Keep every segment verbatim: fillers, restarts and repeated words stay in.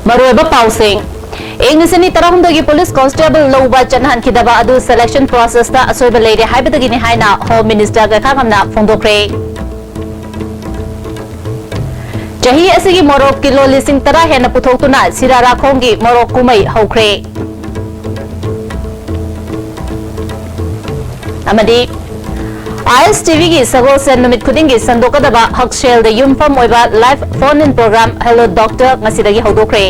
ꯃꯔꯨꯑꯣꯏꯕ ꯄꯥꯎꯁꯤꯡ꯫ ꯏꯪ ꯂꯤꯁꯤꯡ ꯑꯅꯤ ꯇꯔꯥꯍꯨꯝꯗꯣꯏꯒꯤ police constable ꯂꯧꯕ ꯆꯠꯅꯍꯟꯈꯤꯗꯕ ꯑꯗꯨ selection processꯇ ꯑꯁꯣꯏꯕ ꯂꯩꯔꯦ ꯍꯥꯏꯕꯗꯒꯤꯅꯤ ꯍꯥꯏꯅ Home Minister ꯀꯩꯈꯥꯉꯝꯅ ꯐꯣꯡꯗꯣꯛꯈ꯭ꯔꯦ꯫ ꯆꯍꯤ ꯑꯁꯤꯒꯤ ꯃꯣꯔꯣꯛ ꯀꯤꯂꯣ ꯂꯤꯁꯤꯡ ꯇꯔꯥ ꯍꯦꯟꯅ ꯄꯨꯊꯣꯛꯇꯨꯅ ꯁꯤꯔꯥꯔꯥꯈꯣꯡꯒꯤ ꯃꯣꯔꯣꯛ ꯀꯨꯝꯍꯩ ꯍꯧꯈ꯭ꯔꯦ꯫ ꯑꯃꯗꯤ ISTVꯒꯤ ꯁꯒꯣꯜꯁꯦꯟ ꯅꯨꯃꯤꯠ ꯈꯨꯗꯤꯡꯒꯤ ꯁꯟꯗꯣꯛꯀꯗꯕ ꯍꯛꯁꯦꯜꯗ ꯌꯨꯝꯐꯝ ꯑꯣꯏꯕ live phone in program Hello Doctor ꯉꯁꯤꯗꯒꯤ ꯍꯧꯗꯣꯛꯈ꯭ꯔꯦ꯫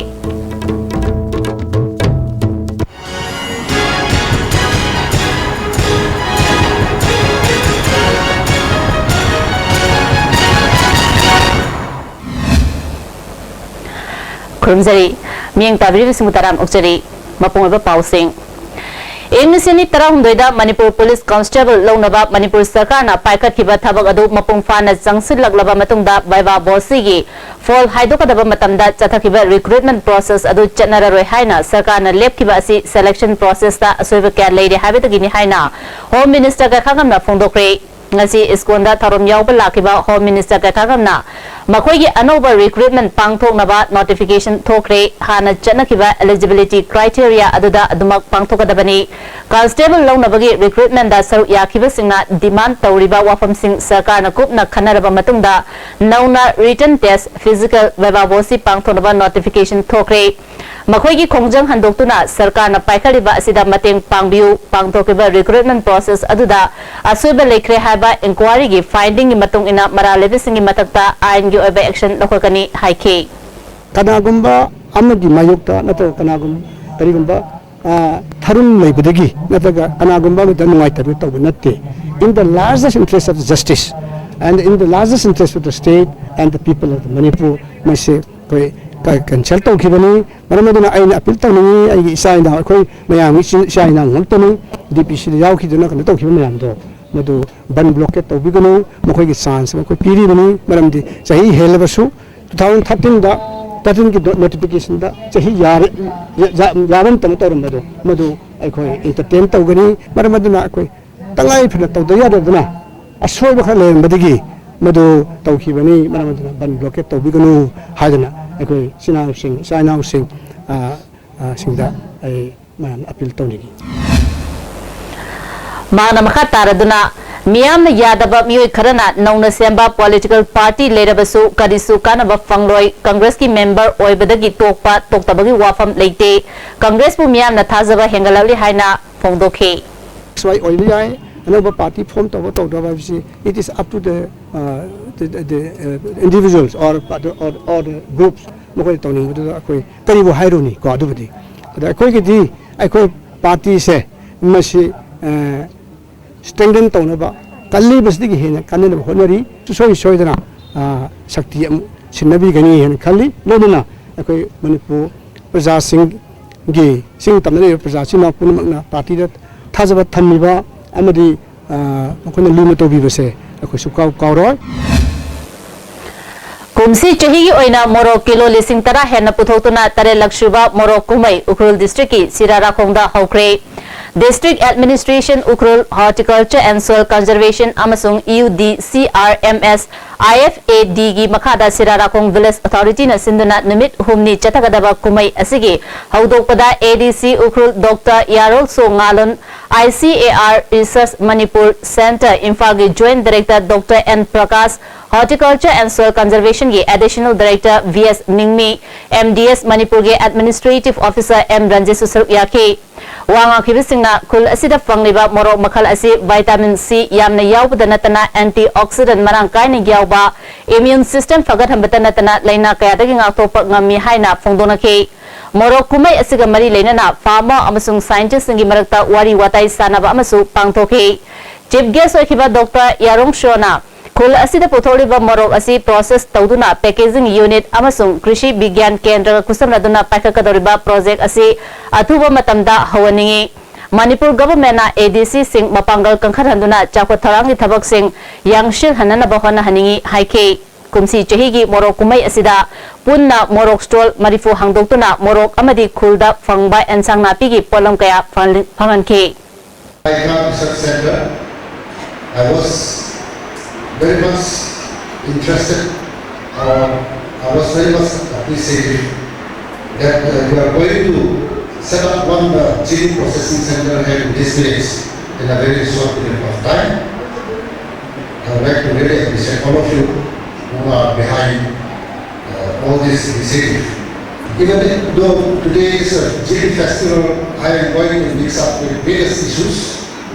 ꯈꯨꯔꯨꯝꯖꯔꯤ꯫ ꯃꯤꯠꯌꯦꯡ ꯇꯥꯕꯤꯔꯤꯕꯁꯤꯡꯕꯨ ꯇꯔꯥꯝꯅ ꯑꯣꯛꯆꯔꯤ꯫ ꯃꯄꯨꯡ ꯑꯣꯏꯕ ꯄꯥꯎꯁꯤꯡ꯫ ꯏꯪ ꯂꯤꯁꯤꯡ ꯑꯅꯤ ꯇꯔꯥꯍꯨꯝꯗꯣꯏꯗ ꯃꯅꯤꯄꯨꯔ police constable ꯂꯧꯅꯕ ꯃꯅꯤꯄꯨꯔ ꯁꯔꯀꯥꯔꯅ ꯄꯥꯏꯈꯠꯈꯤꯕ ꯊꯕꯛ ꯑꯗꯨ ꯃꯄꯨꯡ ꯐꯥꯅ ꯆꯪꯁꯤꯜꯂꯛꯂꯕ ꯃꯇꯨꯡꯗ viva vocesꯒꯤ ꯐꯣꯜ ꯍꯥꯏꯗꯣꯛꯀꯗꯕ ꯃꯇꯝꯗ ꯆꯠꯊꯈꯤꯕ recruitment process ꯑꯗꯨ ꯆꯠꯅꯔꯔꯣꯏ ꯍꯥꯏꯅ ꯁꯔꯀꯥꯔꯅ ꯂꯦꯞꯈꯤꯕ ꯑꯁꯤ selection processꯇ ꯑꯁꯣꯏꯕ ꯀꯌꯥ ꯂꯩꯔꯦ ꯍꯥꯏꯕꯗꯒꯤꯅꯤ ꯍꯥꯏꯅ Home Minister ꯀꯩꯈꯥꯉꯝꯅ ꯐꯣꯡꯗꯣꯛꯈ꯭ꯔꯦ꯫ ꯉꯁꯤ ꯏꯁꯀꯣꯟꯗ ꯊꯧꯔꯝ ꯌꯥꯎꯕ ꯂꯥꯛꯈꯤꯕ Home Minister ꯀꯩꯈꯥꯉꯝꯅ ꯃꯈꯣꯏꯒꯤ ꯑꯅꯧꯕ recruitment ꯄꯥꯡꯊꯣꯛꯅꯕ notification ꯊꯣꯛꯈ꯭ꯔꯦ꯫ ꯍꯥꯟꯅ ꯆꯠꯅꯈꯤꯕ eligibility criteria ꯑꯗꯨꯗ ꯑꯗꯨꯃꯛ ꯄꯥꯡꯊꯣꯛꯀꯗꯕꯅꯤ꯫ Constable ꯂꯧꯅꯕꯒꯤ recruitmentꯗ ꯁꯔꯨꯛ ꯌꯥꯈꯤꯕꯁꯤꯡꯅ demand ꯇꯧꯔꯤꯕ ꯋꯥꯐꯝꯁꯤꯡ ꯁꯔꯀꯥꯔꯅ ꯀꯨꯞꯅ ꯈꯟꯅꯔꯕ ꯃꯇꯨꯡꯗ ꯅꯧꯅ written test, physical, viva voce ꯄꯥꯡꯊꯣꯛꯅꯕ notification ꯊꯣꯛꯈ꯭ꯔꯦ꯫ ꯃꯈꯣꯏꯒꯤ ꯈꯣꯡꯖꯪ ꯍꯟꯗꯣꯛꯇꯨꯅ ꯁꯔꯀꯥꯔꯅ ꯄꯥꯏꯈꯠꯂꯤꯕ ꯑꯁꯤꯗ ꯃꯇꯦꯡ ꯄꯥꯡꯕꯤꯌꯨ, ꯄꯥꯡꯊꯣꯛꯈꯤꯕ recruitment process ꯑꯗꯨꯗ ꯑꯁꯣꯏꯕ ꯂꯩꯈ꯭ꯔꯦ ꯍꯥꯏꯕ inquiryꯒꯤ findingꯒꯤ ꯃꯇꯨꯡ ꯏꯟꯅ ꯃꯔꯥꯜ ꯂꯩꯕꯁꯤꯡꯒꯤ ꯃꯊꯛꯇ ꯑꯥꯏꯟꯒꯤ ꯑꯣꯏꯕ action ꯂꯧꯈꯠꯀꯅꯤ ꯍꯥꯏꯈꯤ꯫ ꯀꯅꯥꯒꯨꯝꯕ ꯑꯃꯒꯤ ꯃꯥꯌꯣꯛꯇ ꯅꯠꯇ꯭ꯔꯒ ꯀꯅꯥꯒꯨꯝꯕ ꯀꯔꯤꯒꯨꯝꯕ, ꯑ, ꯊꯔꯨꯝ ꯂꯩꯕꯗꯒꯤ ꯅꯠꯇ꯭ꯔꯒ ꯀꯅꯥꯒꯨꯝꯕ ꯑꯃꯗ ꯅꯨꯡꯉꯥꯏꯇꯕ ꯇꯧꯕ ꯅꯠꯇꯦ꯫ In the largest interest of justice and in the largest interest of the state and the people of the Manipur, ꯃꯁꯤ ꯑꯩꯈꯣꯏ ꯀ-, cancel ꯇꯧꯈꯤꯕꯅꯤ꯫ ꯃꯔꯝ ꯑꯗꯨꯅ ꯑꯩꯅ appeal ꯇꯧꯅꯤꯡꯉꯤ, ꯑꯩꯒꯤ ꯏꯆꯥ ꯏꯅꯥꯎ, ꯑꯩꯈꯣꯏ ꯃꯌꯥꯝꯒꯤ ꯏꯆꯤꯟ, ꯏꯆꯥ ꯏꯅꯥꯎ ꯉꯥꯛꯇꯅꯤ꯫ DPCꯗ ꯌꯥꯎꯈꯤꯗꯨꯅ ꯀꯩꯅꯣ ꯇꯧꯈꯤꯕ ꯃꯌꯥꯝꯗꯣ, ꯃꯗꯨ ꯕꯟ blockade ꯇꯧꯕꯤꯒꯅꯨ, ꯃꯈꯣꯏꯒꯤ chance ꯑꯃ ꯑꯩꯈꯣꯏ ꯄꯤꯔꯤꯕꯅꯤ꯫ ꯃꯔꯝꯗꯤ ꯆꯍꯤ ꯍꯦꯜꯂꯕꯁꯨ two thousand thirteenꯗ, thirteenꯒꯤ ꯅꯣ-, notificationꯗ ꯆꯍꯤ ꯌꯥꯔꯦ, ꯌꯥ-, ꯌꯥꯕ ꯃꯇꯝꯗ ꯇꯧꯔꯝꯕꯗꯣ, ꯃꯗꯨ ꯑꯩꯈꯣꯏ entertain ꯇꯧꯒꯅꯤ꯫ ꯃꯔꯝ ꯑꯗꯨꯅ ꯑꯩꯈꯣꯏ ꯇꯉꯥꯏ ꯐꯗꯅ ꯇꯧꯗ ꯌꯥꯗꯗꯅ ꯑꯁꯣꯏꯕ ꯈꯔ ꯂꯩꯔꯝꯕꯗꯒꯤ ꯃꯗꯨ ꯇꯧꯈꯤꯕꯅꯤ꯫ ꯃꯔꯝ ꯑꯗꯨꯅ ꯕꯟ blockade ꯇꯧꯕꯤꯒꯅꯨ ꯍꯥꯏꯗꯅ ꯑꯩꯈꯣꯏ ꯏꯆꯤꯟ ꯏꯅꯥꯎꯁꯤꯡ, ꯏꯆꯥ ꯏꯅꯥꯎꯁꯤꯡ, ꯑ, ꯑ, ꯁꯤꯡꯗ ꯑꯩ ꯃꯌꯥꯝꯗ ꯑꯄꯤꯜ ꯇꯧꯅꯤꯡꯏ꯫ ꯃꯍꯥꯛꯅ ꯃꯈꯥ ꯇꯥꯔꯗꯨꯅ, ꯃꯤꯌꯥꯝꯅ ꯌꯥꯗꯕ ꯃꯤꯑꯣꯏ ꯈꯔꯅ ꯅꯧꯅ ꯁꯦꯝꯕ ꯄꯣꯂꯤꯇꯤꯀꯦꯜ ꯄꯥꯔꯇꯤ ꯂꯩꯔꯕꯁꯨ ꯀꯔꯤꯁꯨ ꯀꯥꯟꯅꯕ ꯐꯪꯂꯣꯏ, ꯀꯪꯒ꯭ꯔꯦꯁꯀꯤ ꯃꯦꯝꯕꯔ ꯑꯣꯏꯕꯗꯒꯤ ꯇꯣꯛꯄ ꯇꯣꯛꯇꯕꯒꯤ ꯋꯥꯐꯝ ꯂꯩꯇꯦ, ꯀꯪꯒ꯭ꯔꯦꯁꯄꯨ ꯃꯤꯌꯥꯝꯅ ꯊꯥꯖꯕ ꯍꯦꯟꯒꯠꯂꯛꯂꯤ ꯍꯥꯏꯅ ꯐꯣꯡꯗꯣꯛꯈꯤ꯫ ꯑꯦꯛꯁ ꯋꯥꯏ ꯑꯣꯏꯕ ꯌꯥꯏ, ꯑꯅꯧꯕ ꯄꯥꯔꯇꯤ ꯐꯣꯔꯝ ꯇꯧꯕ ꯇꯧꯗꯕ ꯍꯥꯏꯕꯁꯤ, it is up to the, uh, the, the, the, uh, individuals or, or, or the groups, ꯃꯈꯣꯏꯅ ꯇꯧꯅꯤꯡꯕꯗꯨꯗ ꯑꯩꯈꯣꯏ ꯀꯔꯤꯕꯨ ꯍꯥꯏꯔꯨꯅꯤ ꯀꯣ꯫ ꯑꯗꯨꯕꯨꯗꯤ, ꯑꯗ ꯑꯩꯈꯣꯏꯒꯤꯗꯤ, ꯑꯩꯈꯣꯏ ꯄꯥꯔꯇꯤꯁꯦ ꯃꯁꯤ, ꯑ, ꯁ꯭ꯇꯔꯦꯡꯊꯟ ꯇꯧꯅꯕ, ꯀꯜꯂꯤꯕꯁꯤꯗꯒꯤ ꯍꯦꯟꯅ ꯀꯟꯅꯅꯕ ꯍꯣꯠꯅꯔꯤ꯫ ꯁꯨꯡꯁꯣꯏ ꯁꯣꯏꯗꯅ, ꯑ, ꯁꯛꯇꯤ ꯑꯃꯨꯛ ꯁꯤꯟꯅꯕꯤꯒꯅꯤ ꯍꯥꯏꯅ ꯈꯜꯂꯤ꯫ ꯂꯣꯏꯅꯅ ꯑꯩꯈꯣꯏ ꯃꯅꯤꯄꯨꯔ ꯄ꯭ꯔꯖꯥꯁꯤꯡꯒꯤ, ꯆꯤꯡ ꯇꯝꯗ ꯂꯩꯔꯤꯕ ꯄ꯭ꯔꯖꯥ ꯏꯆꯤꯟ ꯏꯅꯥꯎ ꯄꯨꯝꯅꯃꯛꯅ ꯄꯥꯔꯇꯤꯗ ꯊꯥꯖꯕ ꯊꯝꯃꯤꯕ ꯑꯃꯗꯤ, ꯑ, ꯃꯈꯣꯏꯅ ꯂꯨꯅ ꯇꯧꯕꯤꯕꯁꯦ ꯑꯩꯈꯣꯏ ꯁꯨꯛꯀꯥꯎ ꯀꯥꯎꯔꯣꯏ꯫ ꯀꯨꯝꯁꯤ ꯆꯍꯤꯒꯤ ꯑꯣꯏꯅ ꯃꯣꯔꯣꯛ ꯀꯤꯂꯣ ꯂꯤꯁꯤꯡ ꯇꯔꯥ ꯍꯦꯟꯅ ꯄꯨꯊꯣꯛꯇꯨꯅ ꯇꯔꯦꯠꯂꯛ ꯁꯨꯕ ꯃꯣꯔꯣꯛ ꯀꯨꯝꯍꯩ ꯎꯈ꯭ꯔꯨꯜ ꯗꯤꯁꯇ꯭ꯔꯤꯛꯀꯤ ꯁꯤꯔꯥꯔꯥꯈꯣꯡꯗ ꯍꯧꯈ꯭ꯔꯦ꯫ District administration Ukhrul, horticulture and soil conservation ꯑꯃꯁꯨꯡ U D C R M S I F A ꯗꯤꯒꯤ ꯃꯈꯥꯗ ꯁꯤꯔꯥꯔꯥꯈꯣꯡ ꯚꯤꯂꯦꯖ ꯑꯣꯊꯣꯔꯤꯇꯤꯅ ꯁꯤꯟꯗꯨꯅ ꯅꯨꯃꯤꯠ ꯍꯨꯝꯅꯤ ꯆꯠꯊꯒꯗꯕ ꯀꯨꯝꯍꯩ ꯑꯁꯤꯒꯤ ꯍꯧꯗꯣꯛꯄꯗ ꯑꯦ ꯗꯤ ꯁꯤ ꯎꯈ꯭ꯔꯨꯜ ꯗꯣꯛꯇꯔ ꯌꯥꯔꯣꯜꯁꯣ ꯉꯥꯂꯣꯟ, I C A R research Manipur centre ꯏꯝꯐꯥꯜꯒꯤ joint director doctor N Prakash, horticulture and soil ꯀꯟꯖꯔꯕꯦꯁꯟꯒꯤ ꯑꯦꯗꯤꯁꯅꯦꯜ ꯗꯥꯏꯔꯦꯛꯇꯔ ꯚꯤ ꯑꯦꯁ ꯅꯤꯡꯃꯤ, ꯑꯦꯝ ꯗꯤ ꯑꯦꯁ ꯃꯅꯤꯄꯨꯔꯒꯤ ꯑꯦꯗꯃꯤꯅꯤꯁꯇ꯭ꯔꯦꯇꯤꯚ ꯑꯣꯐꯤꯁꯔ ꯑꯦꯝ ꯔꯟꯖꯤꯠꯁꯨ ꯁꯔꯨꯛ ꯌꯥꯈꯤ꯫ ꯋꯥ ꯉꯥꯡꯈꯤꯕꯁꯤꯡꯅ ꯈꯨꯜ ꯑꯁꯤꯗ ꯐꯪꯂꯤꯕ ꯃꯣꯔꯣꯛ ꯃꯈꯜ ꯑꯁꯤ ꯚꯥꯏꯇꯥꯃꯤꯟ ꯁꯤ ꯌꯥꯝꯅ ꯌꯥꯎꯕꯗ ꯅꯠꯇꯅ ꯑꯦꯟꯇꯤ ꯑꯣꯛꯁꯤꯗꯦꯟ ꯃꯔꯥꯡ ꯀꯥꯏꯅ ꯌꯥꯎꯕ, ꯏꯝꯃ꯭ꯌꯨꯟ ꯁꯤꯁꯇꯦꯝ ꯐꯒꯠꯍꯟꯕꯇ ꯅꯠꯇꯅ ꯂꯥꯏꯅꯥ ꯀꯌꯥꯗꯒꯤ ꯉꯥꯛꯊꯣꯛꯄ ꯉꯝꯃꯤ ꯍꯥꯏꯅ ꯐꯣꯡꯗꯣꯛꯅꯈꯤ꯫ ꯃꯣꯔꯣꯛ ꯀꯨꯝꯍꯩ ꯑꯁꯤꯒ ꯃꯔꯤ ꯂꯩꯅꯅ ꯐꯥꯔꯃꯔ ꯑꯃꯁꯨꯡ ꯁꯥꯏꯟꯇꯤꯁꯁꯤꯡꯒꯤ ꯃꯔꯛꯇ ꯋꯥꯔꯤ ꯋꯥꯇꯥꯏ ꯁꯥꯟꯅꯕ ꯑꯃꯁꯨ ꯄꯥꯡꯊꯣꯛꯈꯤ꯫ ꯆꯤꯐ ꯒꯦꯁ ꯑꯣꯏꯈꯤꯕ ꯗꯣꯛꯇꯔ ꯌꯥꯔꯣꯡ ꯁꯣꯅ ꯈꯨꯜ ꯑꯁꯤꯗ ꯄꯨꯊꯣꯛꯂꯤꯕ ꯃꯣꯔꯣꯛ ꯑꯁꯤ ꯄ꯭ꯔꯣꯁꯦꯁ ꯇꯧꯗꯨꯅ ꯄꯦꯀꯦꯖꯤꯡ ꯌꯨꯅꯤꯠ ꯑꯃꯁꯨꯡ ꯀ꯭ꯔꯤꯁꯤ ꯕꯤꯒ꯭ꯌꯥꯟ ꯀꯦꯟꯗ꯭ꯔꯒ ꯈꯨꯠꯁꯝꯅꯗꯨꯅ ꯄꯥꯏꯈꯠꯀꯗꯧꯔꯤꯕ ꯄ꯭ꯔꯣꯖꯦꯛ ꯑꯁꯤ ꯑꯊꯨꯕ ꯃꯇꯝꯗ ꯍꯧꯍꯟꯅꯤꯡꯏ꯫ ꯃꯅꯤꯄꯨꯔ ꯒꯚꯔꯟꯃꯦꯟꯠꯅ ꯑꯦ ꯗꯤ ꯁꯤꯁꯤꯡ ꯃꯄꯥꯡꯒꯜ ꯀꯟꯈꯠꯍꯟꯗꯨꯅ ꯆꯥꯎꯈꯠ ꯊꯧꯔꯥꯡꯒꯤ ꯊꯕꯛꯁꯤꯡ ꯌꯥꯡꯁꯤꯜꯍꯟꯅꯅꯕ ꯍꯣꯠꯅꯍꯟꯅꯤꯡꯏ ꯍꯥꯏꯈꯤ꯫ ꯀꯨꯝꯁꯤ ꯆꯍꯤꯒꯤ ꯃꯣꯔꯣꯛ ꯀꯨꯝꯍꯩ ꯑꯁꯤꯗ ꯄꯨꯟꯅ ꯃꯣꯔꯣꯛ ꯁ꯭ꯇꯣꯜ ꯃꯔꯤꯐꯨ ꯍꯥꯡꯗꯣꯛꯇꯨꯅ ꯃꯣꯔꯣꯛ ꯑꯃꯗꯤ ꯈꯨꯜꯗ ꯐꯪꯕ ꯑꯦꯟꯁꯥꯡ ꯅꯥꯄꯤꯒꯤ ꯄꯣꯠꯂꯝ ꯀꯌꯥ ꯐꯪꯍꯟ-, ꯐꯪꯍꯟꯈꯤ꯫ Research Center, I was very much interested, or I was very much Please say that uh, you are going to set up one uh, chili processing center here in this village in a very short period of time. I would like to really appreciate all of you who are behind uh, all this initiative. Even though today is a chili festival, I am going to mix up with various issues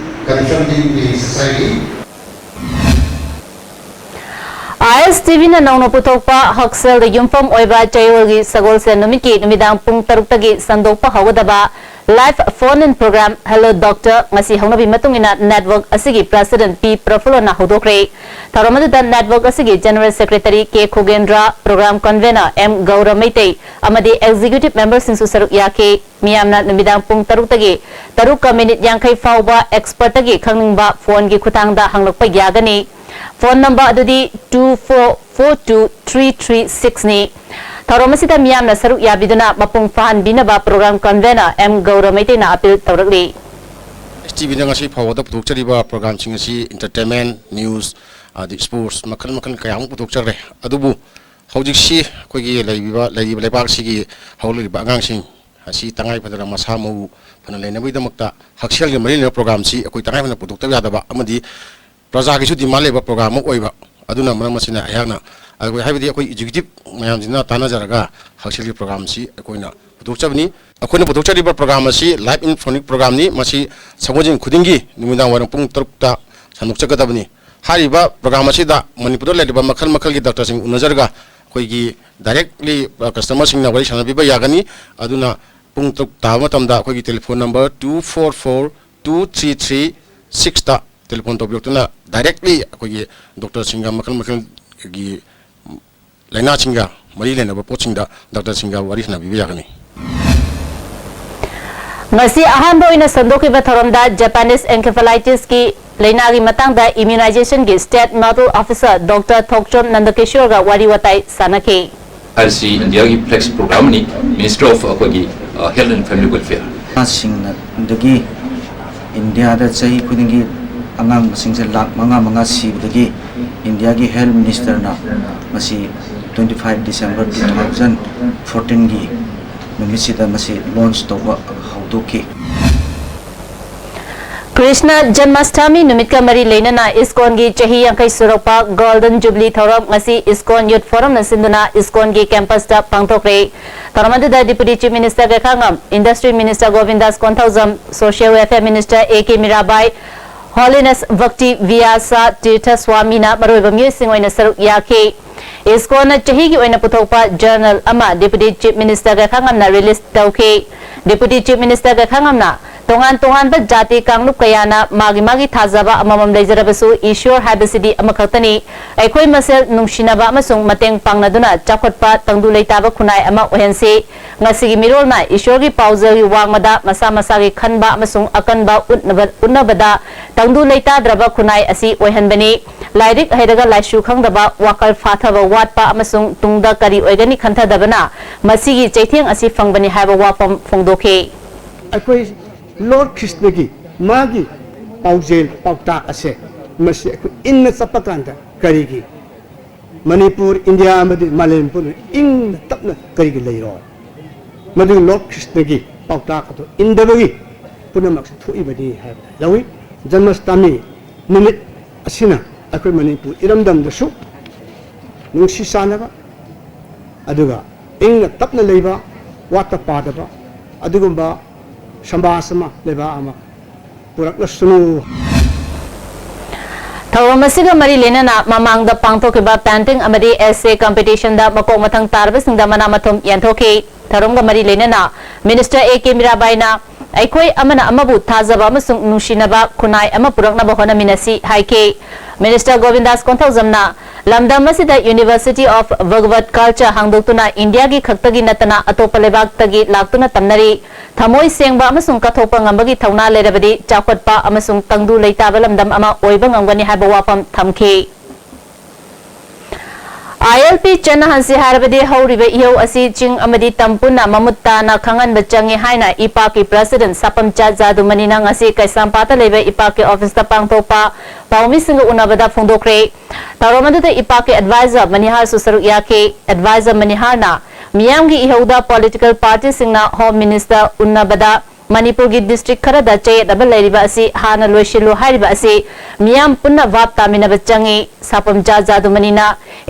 confronting the society. I S T ꯚꯤꯅ ꯅꯧꯅ ꯄꯨꯊꯣꯛꯄ ꯍꯛꯁꯦꯜꯗ ꯌꯨꯝꯐꯝ ꯑꯣꯏꯕ ꯆꯌꯣꯜꯒꯤ ꯁꯒꯣꯜꯁꯦꯜ ꯅꯨꯃꯤꯠꯀꯤ ꯅꯨꯃꯤꯗꯥꯡ ꯄꯨꯡ ꯇꯔꯨꯛꯇꯒꯤ ꯁꯟꯗꯣꯛꯄ ꯍꯧꯒꯗꯕ live phone in program Hello Doctor ꯉꯁꯤ ꯍꯧꯅꯕꯤ ꯃꯇꯨꯡ ꯏꯟꯅ network ꯑꯁꯤꯒꯤ president ꯄꯤ ꯄ꯭ꯔꯐꯨꯜꯂꯅ ꯍꯧꯗꯣꯛꯈ꯭ꯔꯦ꯫ ꯊꯧꯔꯝ ꯑꯗꯨꯗ network ꯑꯁꯤꯒꯤ general secretary ꯀꯦ ꯈꯣꯒꯦꯟꯗ꯭ꯔ, program convener ꯑꯦꯝ ꯒꯧꯔ ꯃꯩꯇꯩ ꯑꯃꯗꯤ executive memberꯁꯤꯡꯁꯨ ꯁꯔꯨꯛ ꯌꯥꯈꯤ꯫ ꯃꯤꯌꯥꯝꯅ ꯅꯨꯃꯤꯗꯥꯡ ꯄꯨꯡ ꯇꯔꯨꯛꯇꯒꯤ ꯇꯔꯨꯛꯀ ꯃꯤꯅꯤꯠ ꯌꯥꯡꯈꯩ ꯐꯥꯎꯕ expertꯇꯒꯤ ꯈꯪꯅꯤꯡꯕ phoneꯒꯤ ꯈꯨꯊꯥꯡꯗ ꯍꯪꯂꯛꯄ ꯌꯥꯒꯅꯤ꯫ Phone number ꯑꯗꯨꯗꯤ two four four two three three sixꯅꯤ꯫ ꯊꯧꯔꯝ ꯑꯁꯤꯗ ꯃꯤꯌꯥꯝꯅ ꯁꯔꯨꯛ ꯌꯥꯕꯤꯗꯨꯅ ꯃꯄꯨꯡ ꯐꯥꯍꯟꯕꯤꯅꯕ program convener ꯑꯦꯝ ꯒꯧꯔ ꯃꯩꯇꯩꯅ appeal ꯇꯧꯔꯛꯂꯤ꯫ ꯑꯦꯁ ꯇꯤ ꯚꯤꯅ ꯉꯁꯤ ꯐꯥꯎꯕꯗ ꯄꯨꯊꯣꯛꯆꯔꯤꯕ programꯁꯤꯡ ꯑꯁꯤ entertainment, news, ꯑꯗꯩ sports ꯃꯈꯜ ꯃꯈꯜ ꯀꯌꯥ ꯑꯃ ꯄꯨꯊꯣꯛꯆꯈ꯭ꯔꯦ꯫ ꯑꯗꯨꯕꯨ ꯍꯧꯖꯤꯛꯁꯤ ꯑꯩꯈꯣꯏꯒꯤ ꯂꯩꯔꯤꯕ ꯂꯩꯔꯤꯕ ꯂꯩꯕꯥꯛꯁꯤꯒꯤ ꯍꯧꯔꯛꯂꯤꯕ ꯑꯉꯥꯡꯁꯤꯡ ꯑꯁꯤ ꯇꯉꯥꯏ ꯐꯗꯅ ꯃꯁꯥ ꯃꯎ ꯐꯅ ꯂꯩꯅꯕꯒꯤꯗꯃꯛꯇ ꯍꯛꯁꯦꯜꯒ ꯃꯔꯤ ꯂꯩꯅꯕ programꯁꯤ ꯑꯩꯈꯣꯏ ꯇꯉꯥꯏ ꯐꯗꯅ ꯄꯨꯊꯣꯛꯇꯕ ꯌꯥꯗꯕ ꯑꯃꯗꯤ ꯄ꯭ꯔꯖꯥꯒꯤꯁꯨ demand ꯂꯩꯕ program ꯑꯃ ꯑꯣꯏꯕ꯫ ꯑꯗꯨꯅ ꯃꯔꯝ ꯑꯁꯤꯅ ꯑꯩꯍꯥꯛꯅ ꯑꯩꯈꯣꯏ ꯍꯥꯏꯕꯗꯤ ꯑꯩꯈꯣꯏ executive ꯃꯌꯥꯝꯁꯤꯅ ꯇꯥꯟꯅꯖꯔꯒ ꯍꯛꯁꯦꯜꯒꯤ programꯁꯤ ꯑꯩꯈꯣꯏꯅ ꯄꯨꯊꯣꯛꯆꯕꯅꯤ꯫ ꯑꯩꯈꯣꯏꯅ ꯄꯨꯊꯣꯛꯆꯔꯤꯕ program ꯑꯁꯤ live in phonic programꯅꯤ꯫ ꯃꯁꯤ ꯁꯒꯣꯜꯁꯦꯜ ꯈꯨꯗꯤꯡꯒꯤ ꯅꯨꯃꯤꯗꯥꯡ ꯋꯥꯏꯔꯝ ꯄꯨꯡ ꯇꯔꯨꯛꯇ ꯁꯟꯗꯣꯛꯆꯒꯗꯕꯅꯤ꯫ ꯍꯥꯏꯔꯤꯕ program ꯑꯁꯤꯗ ꯃꯅꯤꯄꯨꯔꯗ ꯂꯩꯔꯤꯕ ꯃꯈꯜ ꯃꯈꯜꯒꯤ doctorꯁꯤꯡ ꯎꯅꯖꯔꯒ ꯑꯩꯈꯣꯏꯒꯤ directly customerꯁꯤꯡꯅ ꯋꯥꯔꯤ ꯁꯥꯟꯅꯕꯤꯕ ꯌꯥꯒꯅꯤ꯫ ꯑꯗꯨꯅ ꯄꯨꯡ ꯇꯔꯨꯛ ꯇꯥꯕ ꯃꯇꯝꯗ ꯑꯩꯈꯣꯏꯒꯤ telephone number two four four two three three sixꯇ telephone ꯇꯧꯕꯤꯔꯛꯇꯨꯅ directly ꯑꯩꯈꯣꯏꯒꯤ doctorꯁꯤꯡꯒ ꯃꯈꯜ ꯃꯈꯜꯒꯤ ꯂꯥꯏꯅꯥꯁꯤꯡꯒ ꯃꯔꯤ ꯂꯩꯅꯕ ꯄꯣꯠꯁꯤꯡꯗ doctorꯁꯤꯡꯒ ꯋꯥꯔꯤ ꯁꯥꯟꯅꯕꯤꯕ ꯌꯥꯒꯅꯤ꯫ ꯉꯁꯤ ꯑꯍꯥꯟꯕ ꯑꯣꯏꯅ ꯁꯟꯗꯣꯛꯈꯤꯕ ꯊꯧꯔꯝꯗ Japanese encephalitisꯀꯤ ꯂꯥꯏꯅꯥꯒꯤ ꯃꯇꯥꯡꯗ immunizationꯒꯤ state nodal officer Doctor ꯊꯣꯛꯆꯣꯝ ꯅꯟꯗꯀꯤꯁꯣꯔꯒ ꯋꯥꯔꯤ ꯋꯥꯇꯥꯏ ꯁꯥꯟꯅꯈꯤ꯫ ꯍꯥꯏꯔꯤꯁꯤ ꯏꯟꯗꯤꯌꯥꯒꯤ flagship programꯅꯤ, Ministry of ꯑꯩꯈꯣꯏꯒꯤ Health and Family Welfare꯫ ꯁꯤꯡꯅ ꯗꯒꯤ ꯏꯟꯗꯤꯌꯥꯗ ꯆꯍꯤ ꯈꯨꯗꯤꯡꯒꯤ ꯑꯉꯥꯡ ꯃꯁꯤꯡꯁꯦ ꯂꯥꯈ ꯃꯉꯥ ꯃꯉꯥ ꯁꯤꯕꯗꯒꯤ ꯏꯟꯗꯤꯌꯥꯒꯤ health ministerꯅ ꯃꯁꯤ twenty five December two thousand fourteen ꯒꯤ ꯅꯨꯃꯤꯠꯁꯤꯗ ꯃꯁꯤ launch ꯇꯧꯕ ꯍꯧꯗꯣꯛꯈꯤ꯫ ꯀ꯭ꯔꯤꯁꯅ ꯖꯟꯃꯥꯁꯇꯃꯤ ꯅꯨꯃꯤꯠꯀ ꯃꯔꯤ ꯂꯩꯅꯅ ꯏꯁꯀꯣꯟꯒꯤ ꯆꯍꯤ ꯌꯥꯡꯈꯩ ꯁꯨꯔꯛꯄ Golden Jubilee ꯊꯧꯔꯝ ꯉꯁꯤ ꯏꯁꯀꯣꯟ Youth Forumꯅ ꯁꯤꯟꯗꯨꯅ ꯏꯁꯀꯣꯟꯒꯤ campusꯇ ꯄꯥꯡꯊꯣꯛꯈ꯭ꯔꯦ꯫ ꯊꯧꯔꯝ ꯑꯗꯨꯗ Deputy Chief Minister ꯀꯩꯈꯥꯉꯝ, Industry Minister ꯒꯣꯕꯤꯟꯗꯥꯁ Konthoujam, Social Welfare Minister A K Mirabai, Holiness Bhakti Vyasa ꯇꯤꯔꯊ ꯁ꯭ꯋꯥꯃꯤꯅ ꯃꯔꯨꯑꯣꯏꯕ ꯃꯤꯑꯣꯏꯁꯤꯡ ꯑꯣꯏꯅ ꯁꯔꯨꯛ ꯌꯥꯈꯤ꯫ ꯏꯁꯀꯣꯟꯅ ꯆꯍꯤꯒꯤ ꯑꯣꯏꯅ ꯄꯨꯊꯣꯛꯄ journal ꯑꯃ Deputy Chief Minister ꯀꯩꯈꯥꯉꯝꯅ release ꯇꯧꯈꯤ꯫ Deputy Chief Minister ꯀꯩꯈꯥꯉꯝꯅ ꯇꯣꯉꯥꯟ ꯇꯣꯉꯥꯟꯕ ꯖꯥꯇꯤ ꯀꯥꯡꯂꯨꯞ ꯀꯌꯥꯅ ꯃꯥꯒꯤ ꯃꯥꯒꯤ ꯊꯥꯖꯕ ꯑꯃꯃꯝ ꯂꯩꯖꯔꯕꯁꯨ ꯏꯁꯣꯔ ꯍꯥꯏꯕꯁꯤꯗꯤ ꯑꯃꯈꯛꯇꯅꯤ꯫ ꯑꯩꯈꯣꯏ ꯃꯁꯦꯜ ꯅꯨꯡꯁꯤꯅꯕ ꯑꯃꯁꯨꯡ ꯃꯇꯦꯡ ꯄꯥꯡꯅꯗꯨꯅ ꯆꯥꯎꯈꯠꯄ ꯇꯪꯗꯨ ꯂꯩꯇꯥꯕ ꯈꯨꯟꯅꯥꯏ ꯑꯃ ꯑꯣꯏꯍꯟꯁꯤ꯫ ꯉꯁꯤꯒꯤ ꯃꯤꯔꯣꯜꯅ ꯏꯁꯣꯔꯒꯤ ꯄꯥꯎꯖꯦꯜꯒꯤ ꯋꯥꯡꯃꯗ ꯃꯁꯥ ꯃꯁꯥꯒꯤ ꯈꯟꯕ ꯑꯃꯁꯨꯡ ꯑꯀꯟꯕ ꯎꯠꯅꯕ, ꯎꯠꯅꯕꯗ ꯇꯪꯗꯨ ꯂꯩꯇꯥꯗ꯭ꯔꯕ ꯈꯨꯟꯅꯥꯏ ꯑꯁꯤ ꯑꯣꯏꯍꯟꯕꯅꯤ꯫ ꯂꯥꯏꯔꯤꯛ ꯍꯩꯔꯒ ꯂꯥꯏꯁꯨ ꯈꯪꯗꯕ, ꯋꯥꯈꯜ ꯐꯥꯊꯕ ꯋꯥꯠꯄ ꯑꯃꯁꯨꯡ ꯇꯨꯡꯗ ꯀꯔꯤ ꯑꯣꯏꯒꯅꯤ ꯈꯟꯊꯗꯕꯅ ꯃꯁꯤꯒꯤ ꯆꯩꯊꯦꯡ ꯑꯁꯤ ꯐꯪꯕꯅꯤ ꯍꯥꯏꯕ ꯋꯥꯐꯝ ꯐꯣꯡꯗꯣꯛꯈꯤ꯫ ꯑꯩꯈꯣꯏ Lord Krishnaꯒꯤ ꯃꯥꯒꯤ ꯄꯥꯎꯖꯦꯜ ꯄꯥꯎꯇꯥꯛ ꯑꯁꯦ ꯃꯁꯤ ꯑꯩꯈꯣꯏ ꯏꯟꯅ ꯆꯠꯄ ꯀꯥꯟꯗ ꯀꯔꯤꯒꯤ ꯃꯅꯤꯄꯨꯔ, ꯏꯟꯗꯤꯌꯥ ꯑꯃꯗꯤ ꯃꯥꯂꯦꯝ ꯄꯨꯝꯅ ꯏꯪꯅ ꯇꯞꯅ ꯀꯔꯤꯒꯤ ꯂꯩꯔꯣꯏ? ꯃꯗꯨ Lord Krishnaꯒꯤ ꯄꯥꯎꯇꯥꯛ ꯑꯗꯨ ꯏꯟꯗꯕꯒꯤ ꯄꯨꯝꯅꯃꯛꯁꯨ ꯊꯣꯛꯏꯕꯅꯤ ꯍꯥꯏꯕ ꯂꯧꯏ꯫ ꯖꯟꯃꯥꯁꯇꯃꯤ ꯅꯨꯃꯤꯠ ꯑꯁꯤꯅ ꯑꯩꯈꯣꯏ ꯃꯅꯤꯄꯨꯔ ꯏꯔꯝꯗꯝꯗꯁꯨ ꯅꯨꯡꯁꯤ ꯆꯥꯟꯅꯕ, ꯑꯗꯨꯒ ꯏꯪꯅ ꯇꯞꯅ ꯂꯩꯕ, ꯋꯥꯠꯇ ꯄꯥꯗꯕ ꯑꯗꯨꯒꯨꯝꯕ ꯁꯃꯥꯖ ꯑꯃ, ꯂꯩꯕꯥꯛ ꯑꯃ ꯄꯨꯔꯛꯂꯁꯅꯨ꯫ ꯊꯧꯔꯝ ꯑꯁꯤꯒ ꯃꯔꯤ ꯂꯩꯅꯅ ꯃꯃꯥꯡꯗ ꯄꯥꯡꯊꯣꯛꯈꯤꯕ painting ꯑꯃꯗꯤ essay competitionꯗ ꯃꯀꯣꯛ ꯃꯊꯪ ꯇꯥꯔꯕꯁꯤꯡꯗ ꯃꯅꯥ ꯃꯊꯨꯝ ꯌꯦꯟꯊꯣꯛꯈꯤ꯫ ꯊꯧꯔꯝꯒ ꯃꯔꯤ ꯂꯩꯅꯅ Minister A K ꯃꯤꯔꯥꯕꯥꯏꯅ ꯑꯩꯈꯣꯏ ꯑꯃꯅ ꯑꯃꯕꯨ ꯊꯥꯖꯕ ꯑꯃꯁꯨꯡ ꯅꯨꯡꯁꯤꯅꯕ ꯈꯨꯟꯅꯥꯏ ꯑꯃ ꯄꯨꯔꯛꯅꯕ ꯍꯣꯠꯅꯃꯤꯟꯅꯁꯤ ꯍꯥꯏꯈꯤ꯫ Minister ꯒꯣꯕꯤꯟꯗꯥꯁ ꯀꯣꯟꯊꯧꯖꯝꯅ ꯂꯝꯗꯝ ꯑꯁꯤꯗ University of Bhagavad Culture ꯍꯥꯡꯗꯣꯛꯇꯨꯅ ꯏꯟꯗꯤꯌꯥꯒꯤ ꯈꯛꯇꯒꯤ ꯅꯠꯇꯅ ꯑꯇꯣꯞꯄ ꯂꯩꯕꯥꯛꯇꯒꯤ ꯂꯥꯛꯇꯨꯅ ꯇꯝꯅꯔꯤ꯫ ꯊꯃꯣꯏ ꯁꯦꯡꯕ ꯑꯃꯁꯨꯡ ꯀꯠꯊꯣꯛꯄ ꯉꯝꯕꯒꯤ ꯊꯧꯅꯥ ꯂꯩꯔꯕꯗꯤ ꯆꯥꯎꯈꯠꯄ ꯑꯃꯁꯨꯡ ꯇꯪꯗꯨ ꯂꯩꯇꯥꯕ ꯂꯝꯗꯝ ꯑꯃ ꯑꯣꯏꯕ ꯉꯝꯒꯅꯤ ꯍꯥꯏꯕ ꯋꯥꯐꯝ ꯊꯝꯈꯤ꯫ ꯑꯥꯏ ꯑꯦꯜ ꯄꯤ ꯆꯠꯅꯍꯟꯁꯤ ꯍꯥꯏꯔꯕꯗꯤ ꯍꯧꯔꯤꯕ ꯏꯍꯧ ꯑꯁꯤ ꯆꯤꯡ ꯑꯃꯗꯤ ꯇꯝ ꯄꯨꯟꯅ ꯃꯃꯨꯠ ꯇꯥꯅ ꯈꯪꯍꯟꯕ ꯆꯪꯏ ꯍꯥꯏꯅ ꯏꯄꯥꯛꯀꯤ ꯄ꯭ꯔꯁꯤꯗꯦꯟꯠ ꯁꯥꯄꯝꯆꯥ ꯖꯥꯗꯨꯃꯅꯤꯅ ꯉꯁꯤ ꯀꯩꯁꯥꯝꯄꯥꯠꯇ ꯂꯩꯕ ꯏꯄꯥꯛꯀꯤ ꯑꯣꯐꯤꯁꯇ ꯄꯥꯡꯊꯣꯛꯄ ꯄꯥꯎꯃꯤꯁꯤꯡꯒ ꯎꯅꯕꯗ ꯐꯣꯡꯗꯣꯛꯈ꯭ꯔꯦ꯫ ꯊꯧꯔꯝ ꯑꯗꯨꯗ ꯏꯄꯥꯛꯀꯤ ꯑꯦꯗꯚꯥꯏꯖꯔ ꯃꯅꯤꯍꯥꯔꯁꯨ ꯁꯔꯨꯛ ꯌꯥꯈꯤ꯫ ꯑꯦꯗꯚꯥꯏꯖꯔ ꯃꯅꯤꯍꯥꯔꯅ ꯃꯤꯌꯥꯝꯒꯤ ꯏꯍꯧꯗ ꯄꯣꯂꯤꯇꯤꯀꯦꯜ ꯄꯥꯔꯇꯤꯁꯤꯡꯅ ꯍꯣꯝ ꯃꯤꯅꯤꯁꯇꯔ ꯎꯅꯕꯗ ꯃꯅꯤꯄꯨꯔꯒꯤ ꯗꯤꯁꯇ꯭ꯔꯤꯛ ꯈꯔꯗ ꯆꯌꯦꯠꯅꯕ ꯂꯩꯔꯤꯕ ꯑꯁꯤ ꯍꯥꯟꯅ ꯂꯣꯏꯁꯤꯜꯂꯨ ꯍꯥꯏꯔꯤꯕ ꯑꯁꯤ ꯃꯤꯌꯥꯝ ꯄꯨꯟꯅ ꯚꯥꯞ ꯇꯥꯃꯤꯟꯅꯕ ꯆꯪꯏ꯫ ꯁꯥꯄꯝꯆꯥ ꯖꯥꯗꯨꯃꯅꯤꯅ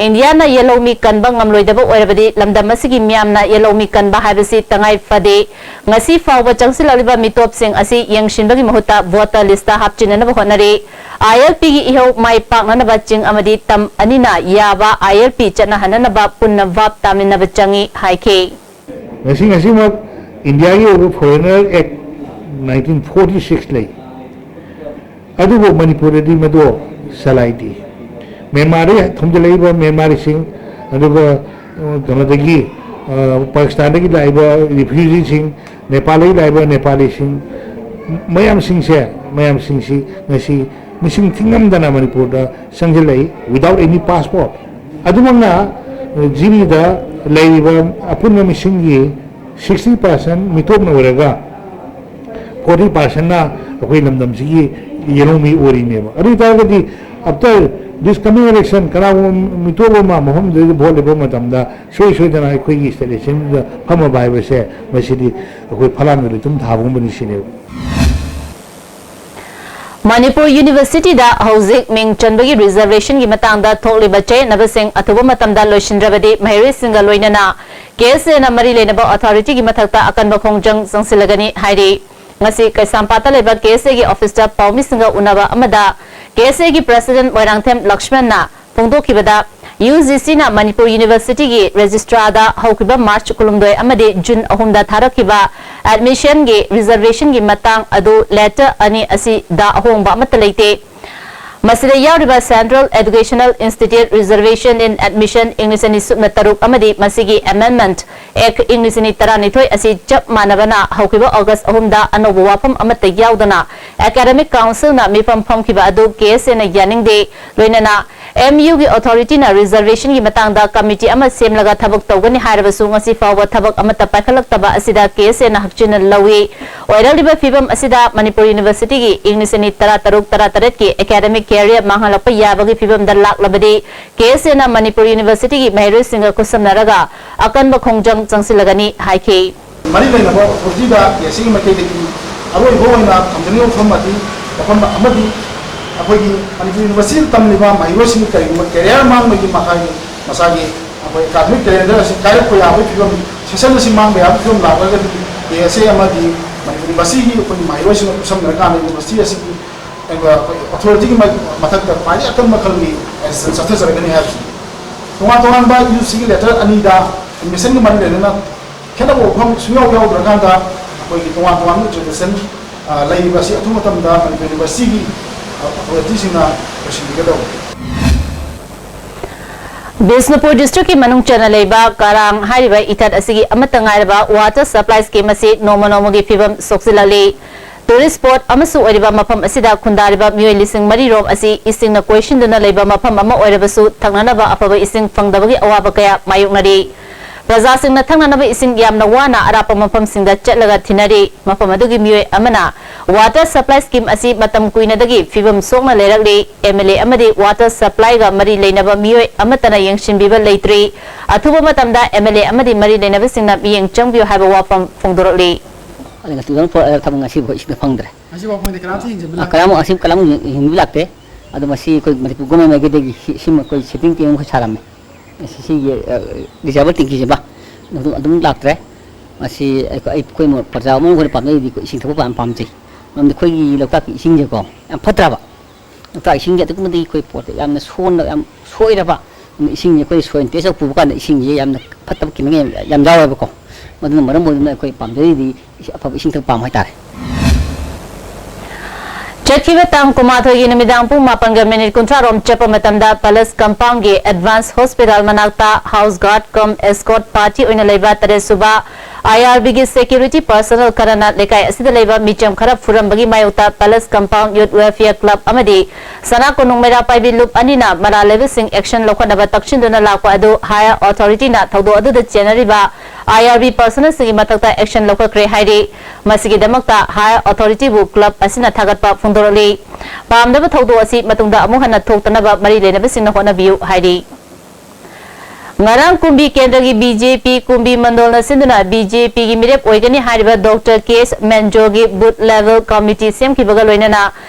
ꯏꯟꯗꯤꯌꯥꯅ ꯌꯦꯜꯍꯧꯃꯤ ꯀꯟꯕ ꯉꯝꯂꯣꯏꯗꯕ ꯑꯣꯏꯔꯕꯗꯤ ꯂꯝꯗꯝ ꯑꯁꯤꯒꯤ ꯃꯤꯌꯥꯝꯅ ꯌꯦꯜꯍꯧꯃꯤ ꯀꯟꯕ ꯍꯥꯏꯕꯁꯤ ꯇꯉꯥꯏ ꯐꯗꯦ꯫ ꯉꯁꯤ ꯐꯥꯎꯕ ꯆꯪꯁꯤꯜꯂꯛꯂꯤꯕ ꯃꯤꯇꯣꯞꯁꯤꯡ ꯑꯁꯤ ꯌꯦꯡꯁꯤꯟꯕꯒꯤ ꯃꯍꯨꯠꯇ ꯚꯣꯇꯔ ꯂꯤꯁꯇ ꯍꯥꯞꯆꯤꯟꯅꯅꯕ ꯍꯣꯠꯅꯔꯤ꯫ ꯑꯥꯏ ꯑꯦꯜ ꯄꯤꯒꯤ ꯏꯍꯧ ꯃꯥꯏ ꯄꯥꯛꯅꯅꯕ ꯆꯤꯡ ꯑꯃꯗꯤ ꯇꯝ ꯑꯅꯤꯅ ꯌꯥꯕ ꯑꯥꯏ ꯑꯦꯜ ꯄꯤ ꯆꯠꯅꯍꯟꯅꯅꯕ ꯄꯨꯟꯅ ꯚꯥꯞ ꯇꯥꯃꯤꯟꯅꯕ ꯆꯪꯏ ꯍꯥꯏꯈꯤ꯫ ꯉꯁꯤ ꯉꯁꯤꯃꯛ ꯏꯟꯗꯤꯌꯥꯒꯤ ꯑꯣꯏꯕ ꯐꯣꯔꯦꯅꯔ ꯑꯦꯛ ꯅꯥꯏꯟꯇꯤꯟ ꯐꯣꯔꯇꯤ ꯁꯤꯛꯁ ꯂꯩ, ꯑꯗꯨꯕꯨ ꯃꯅꯤꯄꯨꯔꯗꯗꯤ ꯃꯗꯨ ꯆꯂꯥꯏꯗꯦ꯫ ꯃ꯭ꯌꯥꯟꯃꯥꯔꯗꯒꯤ ꯊꯣꯝꯖꯤꯜꯂꯛꯏꯕ ꯃ꯭ꯌꯥꯟꯃꯥꯔꯤꯁꯤꯡ, ꯑꯗꯨꯒ, ꯑ, ꯀꯩꯅꯣꯗꯒꯤ, ꯑ, ꯄꯥꯀꯤꯁꯇꯥꯟꯗꯒꯤ ꯂꯥꯛꯏꯕ ꯔꯤꯐ꯭ꯌꯨꯖꯤꯁꯤꯡ, ꯅꯦꯄꯥꯜꯗꯒꯤ ꯂꯥꯛꯏꯕ ꯅꯦꯄꯥꯂꯤꯁꯤꯡ, ꯃꯌꯥꯝꯁꯤꯡꯁꯦ, ꯃꯌꯥꯝꯁꯤꯡꯁꯤ ꯉꯁꯤ ꯃꯤꯁꯤꯡ ꯊꯤꯉꯝꯗꯅ ꯃꯅꯤꯄꯨꯔꯗ ꯆꯪꯁꯤꯜꯂꯛꯏ, without any passport꯫ ꯑꯗꯨꯃꯛꯅ, ꯑ, ꯖꯤꯔꯤꯗ ꯂꯩꯔꯤꯕ ꯑꯄꯨꯟꯕ ꯃꯤꯁꯤꯡꯒꯤ sixty percent ꯃꯤꯇꯣꯞꯅ ꯑꯣꯏꯔꯒ, forty percent ꯅ ꯑꯩꯈꯣꯏ ꯂꯝꯗꯝꯁꯤꯒꯤ ꯌꯦꯜꯍꯧꯃꯤ ꯑꯣꯏꯔꯤꯅꯦꯕ꯫ ꯑꯗꯨ ꯑꯣꯏ ꯇꯥꯔꯒꯗꯤ, after this coming election, ꯀꯅꯥꯒꯨꯝꯕ ꯃꯤꯇꯣꯞ ꯑꯃ ꯃꯐꯝꯗꯨꯗ ꯚꯣꯠ ꯂꯦꯞꯄ ꯃꯇꯝꯗ ꯁꯣꯏ ꯁꯣꯏꯗꯅ ꯑꯩꯈꯣꯏꯒꯤ state assembly ꯗ ꯐꯝꯃꯕ ꯍꯥꯏꯕꯁꯦ, ꯃꯁꯤꯗꯤ ꯑꯩꯈꯣꯏ ꯐꯂꯥꯡꯗ ꯂꯩꯇꯨꯝ ꯊꯥꯕꯒꯨꯝꯕꯅꯤ ꯁꯤꯅꯦꯕ꯫ ꯃꯅꯤꯄꯨꯔ ꯌꯨꯅꯤꯚꯔꯁꯤꯇꯤꯗ ꯍꯧꯖꯤꯛ ꯃꯤꯡ ꯆꯟꯕꯒꯤ reservation ꯒꯤ ꯃꯇꯥꯡꯗ ꯊꯣꯛꯂꯤꯕ ꯆꯌꯦꯠꯅꯕꯁꯤꯡ ꯑꯊꯨꯕ ꯃꯇꯝꯗ ꯂꯣꯏꯁꯤꯟꯗ꯭ꯔꯕꯗꯤ ꯃꯍꯩꯔꯣꯏꯁꯤꯡꯒ ꯂꯣꯏꯅꯅ ꯀꯦ ꯑꯦꯁ ꯑꯦꯅ ꯃꯔꯤ ꯂꯩꯅꯕ authority ꯒꯤ ꯃꯊꯛꯇ ꯑꯀꯟꯕ ꯈꯣꯡꯖꯪ ꯆꯪꯁꯤꯜꯂꯒꯅꯤ ꯍꯥꯏꯔꯤ꯫ ꯉꯁꯤ ꯀꯩꯁꯥꯝꯄꯥꯠꯇ ꯂꯩꯕ ꯀꯦ ꯑꯦꯁ ꯑꯦ ꯒꯤ office ꯇ ꯄꯥꯎꯃꯤꯁꯤꯡꯒ ꯎꯅꯕ ꯑꯃꯗ ꯀꯦ ꯑꯦꯁ ꯑꯦ ꯒꯤ president ꯃꯣꯏꯔꯥꯡꯊꯦꯝ ꯂꯛꯁꯃꯟꯅ ꯐꯣꯡꯗꯣꯛꯈꯤꯕꯗ, ꯌꯨ ꯖꯤ ꯁꯤꯅ ꯃꯅꯤꯄꯨꯔ ꯌꯨꯅꯤꯚꯔꯁꯤꯇꯤꯒꯤ registrar ꯗ ꯍꯧꯈꯤꯕ March ꯀꯨꯟꯍꯨꯝꯗꯣꯏ ꯑꯃꯗꯤ June ꯑꯍꯨꯝꯗ ꯊꯥꯔꯛꯈꯤꯕ admission ꯒꯤ reservation ꯒꯤ ꯃꯇꯥꯡ ꯑꯗꯨ letter ꯑꯅꯤ ꯑꯁꯤꯗ ꯑꯍꯣꯡꯕ ꯑꯃꯠꯇ ꯂꯩꯇꯦ꯫ ꯃꯁꯤꯗ ꯌꯥꯎꯔꯤꯕ Central Educational Institute Reservation in Admission ꯏꯪ ꯂꯤꯁꯤꯡ ꯑꯅꯤ ꯁꯨꯞꯅ ꯇꯔꯨꯛ ꯑꯃꯗꯤ ꯃꯁꯤꯒꯤ amendment Act ꯏꯪ ꯂꯤꯁꯤꯡ ꯑꯅꯤ ꯇꯔꯥꯅꯤꯊꯣꯏ ꯑꯁꯤ ꯆꯞ ꯃꯥꯟꯅꯕꯅ ꯍꯧꯈꯤꯕ August ꯑꯍꯨꯝꯗ ꯑꯅꯧꯕ ꯋꯥꯐꯝ ꯑꯃꯠꯇ ꯌꯥꯎꯗꯅ Academic Council ꯅ ꯃꯤꯐꯝ ꯐꯝꯈꯤꯕ ꯑꯗꯨ ꯀꯦ ꯑꯦꯁ ꯑꯦꯅ ꯌꯥꯅꯤꯡꯗꯦ꯫ ꯂꯣꯏꯅꯅ ꯑꯦꯝ ꯌꯨꯒꯤ ꯑꯣꯊꯣꯔꯤꯇꯤꯅ ꯔꯤꯖꯔꯕꯦꯁꯟꯒꯤ ꯃꯇꯥꯡꯗ ꯀꯃꯤꯇꯤ ꯑꯃ ꯁꯦꯝꯂꯒ ꯊꯕꯛ ꯇꯧꯒꯅꯤ ꯍꯥꯏꯔꯕꯁꯨ ꯉꯁꯤ ꯐꯥꯎꯕ ꯊꯕꯛ ꯑꯃꯠꯇ ꯄꯥꯏꯈꯠꯂꯛꯇꯕ ꯑꯁꯤꯗ ꯀꯦ ꯑꯦꯁ ꯑꯦꯅ ꯍꯛꯆꯤꯟꯅ ꯂꯧꯏ꯫ ꯑꯣꯏꯔꯛꯂꯤꯕ ꯐꯤꯕꯝ ꯑꯁꯤꯗ ꯃꯅꯤꯄꯨꯔ ꯌꯨꯅꯤꯚꯔꯁꯤꯇꯤꯒꯤ ꯏꯪ ꯂꯤꯁꯤꯡ ꯑꯅꯤ ꯇꯔꯥ ꯇꯔꯨꯛ ꯇꯔꯥ ꯇꯔꯦꯠꯀꯤ ꯑꯦꯀꯥꯗꯃꯤꯛ ꯀꯦꯔꯤꯌꯔ ꯃꯥꯡꯍꯜꯂꯛꯄ ꯌꯥꯕꯒꯤ ꯐꯤꯕꯝꯗ ꯂꯥꯛꯂꯕꯗꯤ ꯀꯦ ꯑꯦꯁ ꯑꯦꯅ ꯃꯅꯤꯄꯨꯔ ꯌꯨꯅꯤꯚꯔꯁꯤꯇꯤꯒꯤ ꯃꯍꯩꯔꯣꯏꯁꯤꯡꯒ ꯈꯨꯠꯁꯝꯅꯔꯒ ꯑꯀꯟꯕ ꯈꯣꯡꯖꯪ ꯆꯪꯁꯤꯜꯂꯒꯅꯤ ꯍꯥꯏꯈꯤ꯫ ꯃꯔꯤ ꯂꯩꯅꯕ ꯑꯣꯊꯣꯔꯤꯇꯤꯗ ꯀꯦ ꯑꯦꯁ ꯑꯦꯒꯤ ꯃꯥꯏꯀꯩꯗꯒꯤ ꯑꯔꯣꯏꯕ ꯑꯣꯏꯅ ꯊꯝꯖꯅꯤꯡꯕ ꯋꯥꯐꯝ ꯑꯃꯗꯤ, ꯋꯥꯐꯝ ꯑꯃꯗꯤ ꯑꯩꯈꯣꯏꯒꯤ ꯃꯅꯤꯄꯨꯔ ꯌꯨꯅꯤꯚꯔꯁꯤꯇꯤꯗ ꯇꯝꯂꯤꯕ ꯃꯍꯩꯔꯣꯏꯁꯤꯡꯒꯤ ꯀꯔꯤꯒꯨꯝꯕ ꯀꯦꯔꯤꯌꯔ ꯃꯥꯡꯕꯒꯤ ꯃꯈꯥꯒꯤ ꯃꯁꯥꯒꯤ ꯑꯩꯈꯣꯏ ꯑꯦꯀꯥꯗꯃꯤꯛ ꯀꯦꯂꯦꯟꯗꯔ ꯑꯁꯤ ꯀꯥꯏꯔꯛꯄ ꯌꯥꯕꯒꯤ ꯐꯤꯕꯝ, ꯁꯦꯁꯟ ꯑꯁꯤ ꯃꯥꯡꯕ ꯌꯥꯕꯒꯤ ꯐꯤꯕꯝ ꯂꯥꯛꯂꯒꯗꯤ ꯀꯦ ꯑꯦꯁ ꯑꯦ ꯑꯃꯗꯤ ꯃꯅꯤꯄꯨꯔ ꯌꯨꯅꯤꯚꯔꯁꯤꯇꯤꯒꯤ ꯑꯩꯈꯣꯏꯒꯤ ꯃꯍꯩꯔꯣꯏꯁꯤꯡꯒ ꯈꯨꯠꯁꯝꯅꯔꯀꯥꯟꯗ ꯌꯨꯅꯤꯚꯔꯁꯤꯇꯤ ꯑꯁꯤꯒꯤ ꯑꯩꯈꯣꯏ ꯑꯣꯊꯣꯔꯤꯇꯤꯒꯤ ꯃ-, ꯃꯊꯛꯇ ꯈ꯭ꯋꯥꯏꯗꯒꯤ ꯑꯀꯟꯕ ꯃꯈꯜꯒꯤ ꯑꯦꯛꯁꯟ ꯆꯠꯊꯖꯔꯒꯅꯤ ꯍꯥꯏꯕꯁꯤꯅꯤ꯫ ꯇꯣꯉꯥꯟ ꯇꯣꯉꯥꯟꯕ ꯌꯨ ꯖꯤꯒꯤ ꯂꯦꯇꯔ ꯑꯅꯤꯗ ꯑꯦꯗꯃꯤꯁꯟꯒ ꯃꯔꯤ ꯂꯩꯅꯅ ꯈꯦꯠꯅꯕ ꯋꯥꯐꯝ ꯁꯨꯡꯌꯥꯎ ꯌꯥꯎꯗ꯭ꯔꯀꯥꯟꯗ ꯑꯩꯈꯣꯏꯒꯤ ꯇꯣꯉꯥꯟ ꯇꯣꯉꯥꯟꯕ ꯇ꯭ꯔꯦꯗꯤꯁꯟ, ꯑ, ꯂꯩꯔꯤꯕ ꯑꯁꯤ ꯑꯊꯨꯕ ꯃꯇꯝꯗ ꯃꯅꯤꯄꯨꯔ ꯌꯨꯅꯤꯚꯔꯁꯤꯇꯤꯒꯤ, ꯑ, ꯑꯣꯊꯣꯔꯤꯇꯤꯁꯤꯡꯅ ꯂꯣꯏꯁꯤꯟꯕꯤꯒꯗꯧꯕꯅꯤ꯫ ꯕꯤꯁꯅꯨꯄꯨꯔ ꯗꯤꯁꯇ꯭ꯔꯤꯛꯀꯤ ꯃꯅꯨꯡ ꯆꯟꯅ ꯂꯩꯕ ꯀꯔꯥꯡ ꯍꯥꯏꯔꯤꯕ ꯏꯊꯠ ꯑꯁꯤꯒꯤ ꯑꯃꯠꯇ ꯉꯥꯏꯔꯕ ꯋꯥꯇꯔ ꯁꯄ꯭ꯂꯥꯏ ꯁ꯭ꯀꯤꯝ ꯑꯁꯤ ꯅꯣꯡꯃ ꯅꯣꯡꯃꯒꯤ ꯐꯤꯕꯝ ꯁꯣꯛꯆꯤꯜꯂꯛꯂꯤ꯫ ꯇꯨꯔꯤꯁ ꯁ꯭ꯄꯣꯠ ꯑꯃꯁꯨ ꯑꯣꯏꯔꯤꯕ ꯃꯐꯝ ꯑꯁꯤꯗ ꯈꯨꯟꯗꯥꯔꯤꯕ ꯃꯤꯑꯣꯏ ꯂꯤꯁꯤꯡ ꯃꯔꯤ ꯔꯣꯝ ꯑꯁꯤ ꯏꯁꯤꯡꯅ ꯀꯣꯏꯁꯤꯟꯗꯨꯅ ꯂꯩꯕ ꯃꯐꯝ ꯑꯃ ꯑꯣꯏꯔꯕꯁꯨ ꯊꯛꯅꯅꯕ ꯑꯐꯕ ꯏꯁꯤꯡ ꯐꯪꯗꯕꯒꯤ ꯑꯋꯥꯕ ꯀꯌꯥ ꯃꯥꯌꯣꯛꯅꯔꯤ꯫ ꯄ꯭ꯔꯖꯥꯁꯤꯡꯅ ꯊꯛꯅꯅꯕ ꯏꯁꯤꯡ ꯌꯥꯝꯅ ꯋꯥꯅ ꯑꯔꯥꯞꯄ ꯃꯐꯝꯁꯤꯡꯗ ꯆꯠꯂꯒ ꯊꯤꯅꯔꯤ꯫ ꯃꯐꯝ ꯑꯗꯨꯒꯤ ꯃꯤꯑꯣꯏ ꯑꯃꯅ ꯋꯥꯇꯔ ꯁꯄ꯭ꯂꯥꯏ ꯁ꯭ꯀꯤꯝ ꯑꯁꯤ ꯃꯇꯝ ꯀꯨꯏꯅꯗꯒꯤ ꯐꯤꯕꯝ ꯁꯣꯛꯅ ꯂꯩꯔꯛꯂꯤ꯫ ꯑꯦꯝ ꯑꯦꯜ ꯑꯦ ꯑꯃꯗꯤ ꯋꯥꯇꯔ ꯁꯄ꯭ꯂꯥꯏꯒ ꯃꯔꯤ ꯂꯩꯅꯕ ꯃꯤꯑꯣꯏ ꯑꯃꯠꯇꯅ ꯌꯦꯡꯁꯤꯟꯕꯤꯕ ꯂꯩꯇ꯭ꯔꯤ꯫ ꯑꯊꯨꯕ ꯃꯇꯝꯗ ꯑꯦꯝ ꯑꯦꯜ ꯑꯦ ꯑꯃꯗꯤ ꯃꯔꯤ ꯂꯩꯅꯕꯁꯤꯡꯅ ꯃꯤꯠꯌꯦꯡ ꯆꯪꯕꯤꯌꯨ ꯍꯥꯏꯕ ꯋꯥꯐꯝ ꯐꯣꯡꯗꯣꯔꯛꯂꯤ꯫ ꯑꯗꯨꯅ ꯇꯨ ꯊꯥꯎꯖꯟ ꯐꯣꯔ ꯊꯕꯛ ꯉꯁꯤꯐꯥꯎ ꯏꯁꯤꯡꯗ ꯐꯪꯗ꯭ꯔꯦ꯫ ꯉꯁꯤꯐꯥꯎ ꯐꯪꯗꯦ, ꯀꯅꯥꯝꯇ ꯌꯦꯡꯁꯤꯟꯕ ꯑ, ꯂꯥꯛꯇꯦ? ꯀꯅꯥꯝ ꯑꯁꯤ ꯀꯅꯥꯝ ꯌꯦꯡ-, ꯌꯦꯡꯕ ꯂꯥꯛꯇꯦ꯫ ꯑꯗꯣ ꯃꯁꯤ ꯑꯩꯈꯣꯏ ꯃꯅꯤꯄꯨꯔ ꯒꯣꯔꯃꯦꯟ ꯃꯥꯏꯀꯩꯗꯒꯤ ꯁꯤ-, ꯁꯤꯃ ꯑꯩꯈꯣꯏ ꯁꯦꯞꯇꯤꯡ ꯇꯦꯡ ꯑꯃꯈꯛ ꯁꯥꯔꯝꯃꯦ꯫ ꯁꯤ-, ꯁꯤꯒꯤ, ꯑ, ꯔꯤꯖꯔꯚꯔ ꯇꯦꯡꯀꯤꯁꯤꯃ ꯑꯗꯨꯝ, ꯑꯗꯨꯝ ꯂꯥꯛꯇ꯭ꯔꯦ꯫ ꯃꯁꯤ ꯑꯩꯈꯣꯏ, ꯑꯩꯈꯣꯏ ꯄ꯭ꯔꯖꯥ ꯑꯃ ꯑꯣꯏꯅ ꯄꯥꯝꯖꯩꯗꯤ ꯑꯩꯈꯣꯏ ꯏꯁꯤꯡ ꯊꯛꯄ ꯄꯥꯝ-, ꯄꯥꯝꯖꯩ꯫ ꯃꯔꯝꯗꯤ ꯑꯩꯈꯣꯏꯒꯤ ꯂꯣꯛꯇꯥꯛꯀꯤ ꯏꯁꯤꯡꯁꯦꯀꯣ ꯌꯥꯝ ꯐꯠꯇ꯭ꯔꯕ꯫ ꯂꯣꯛꯇꯥꯛ ꯏꯁꯤꯡꯁꯦ ꯑꯗꯨꯛꯀꯤ ꯃꯇꯤꯛ ꯑꯩꯈꯣꯏ ꯄꯣꯠꯇ ꯌꯥꯝꯅ ꯁꯣꯟꯅ, ꯌꯥꯝ ꯁꯣꯏꯔꯕ ꯏꯁꯤꯡꯁꯦ ꯑꯩꯈꯣꯏ ꯁꯣꯏꯜ ꯇꯦꯁ ꯄꯨꯕ ꯀꯥꯟꯗ ꯏꯁꯤꯡꯁꯦ ꯌꯥꯝꯅ ꯐꯠꯇꯕ ꯀꯦꯃꯤꯀꯦꯜ ꯌꯥꯝ ꯌꯥꯎꯋꯦꯕꯀꯣ꯫ ꯃꯗꯨꯅ ꯃꯔꯝ ꯑꯣꯏꯗꯨꯅ ꯑꯩꯈꯣꯏ ꯄꯥꯝꯖꯔꯤꯗꯤ ꯏꯁꯤꯡ ꯑꯐꯕ ꯏꯁꯤꯡ ꯊꯛꯄ ꯄꯥꯝꯕ ꯍꯥꯏꯇꯥꯔꯦ꯫ ꯆꯠꯈꯤꯕ ꯇꯥꯡ ꯀꯨꯟꯃꯥꯊꯣꯏꯒꯤ ꯅꯨꯃꯤꯗꯥꯡ ꯄꯨꯡ ꯃꯥꯄꯟꯒ ꯃꯤꯅꯤꯠ ꯀꯨꯟꯊ꯭ꯔꯥ ꯔꯣꯝ ꯆꯠꯄ ꯃꯇꯝꯗ ꯄꯂꯁ ꯀꯝꯄꯥꯎꯟꯒꯤ ꯑꯦꯗꯚꯥꯟꯁ ꯍꯣꯁꯄꯤꯇꯥꯜ ꯃꯅꯥꯛꯇ ꯍꯥꯎꯁ ꯒꯥꯔꯗ ꯀꯝ ꯑꯦꯁꯀꯣꯔꯠ ꯄꯥꯔꯇꯤ ꯑꯣꯏꯅ ꯂꯩꯕ ꯇꯔꯦꯠ ꯁꯨꯕ ꯑꯥꯏ ꯑꯥꯔ ꯕꯤꯒꯤ security personnel ꯈꯔꯅ ꯂꯩꯀꯥꯏ ꯑꯁꯤꯗ ꯂꯩꯕ ꯃꯤꯆꯝ ꯈꯔ ꯐꯨꯔꯝꯕꯒꯤ ꯃꯥꯌꯣꯛꯇ Palace Compound Youth Welfare Club ꯑꯃꯗꯤ ꯁꯅꯥ ꯀꯣꯅꯨꯡ ꯃꯩꯔꯥ ꯄꯥꯏꯕꯤ ꯂꯨꯞ ꯑꯅꯤꯅ ꯃꯔꯥꯜ ꯂꯩꯕꯁꯤꯡ action ꯂꯧꯈꯠꯅꯕ ꯇꯛꯁꯤꯟꯗꯨꯅ ꯂꯥꯛꯄ ꯑꯗꯨ higher authorityꯅ ꯊꯧꯗꯣꯛ ꯑꯗꯨꯗ ꯆꯦꯟꯅꯔꯤꯕ ꯑꯥꯏ ꯑꯥꯔ ꯕꯤ personnelꯁꯤꯡꯒꯤ ꯃꯊꯛꯇ action ꯂꯧꯈꯠꯈ꯭ꯔꯦ ꯍꯥꯏꯔꯤ꯫ ꯃꯁꯤꯒꯤꯗꯃꯛꯇ higher authorityꯕꯨ club ꯑꯁꯤꯅ ꯊꯥꯒꯠꯄ ꯐꯣꯡꯗꯣꯔꯛꯂꯤ꯫ ꯄꯥꯝꯗꯕ ꯊꯧꯗꯣꯛ ꯑꯁꯤ ꯃꯇꯨꯡꯗ ꯑꯃꯨꯛ ꯍꯟꯅ ꯊꯣꯛꯇꯅꯕ ꯃꯔꯤ ꯂꯩꯅꯕꯁꯤꯡꯅ ꯍꯣꯠꯅꯕꯤꯌꯨ ꯍꯥꯏꯔꯤ꯫ ꯉꯔꯥꯡ ꯀꯨꯝꯕꯤ ꯀꯦꯟꯗ꯭ꯔꯒꯤ ꯕꯤ ꯖꯦ ꯄꯤ ꯀꯨꯝꯕꯤ ꯃꯟꯗꯣꯜꯅ ꯁꯤꯟꯗꯨꯅ ꯕꯤ ꯖꯦ ꯄꯤꯒꯤ ꯃꯤꯔꯦꯞ ꯑꯣꯏꯒꯅꯤ ꯍꯥꯏꯔꯤꯕ ꯗꯣꯛꯇꯔ ꯀꯦ ꯑꯦꯁ ꯃꯦꯟꯖꯣꯔꯒꯤ booth level committee ꯁꯦꯝꯈꯤꯕꯒ ꯂꯣꯏꯅꯅ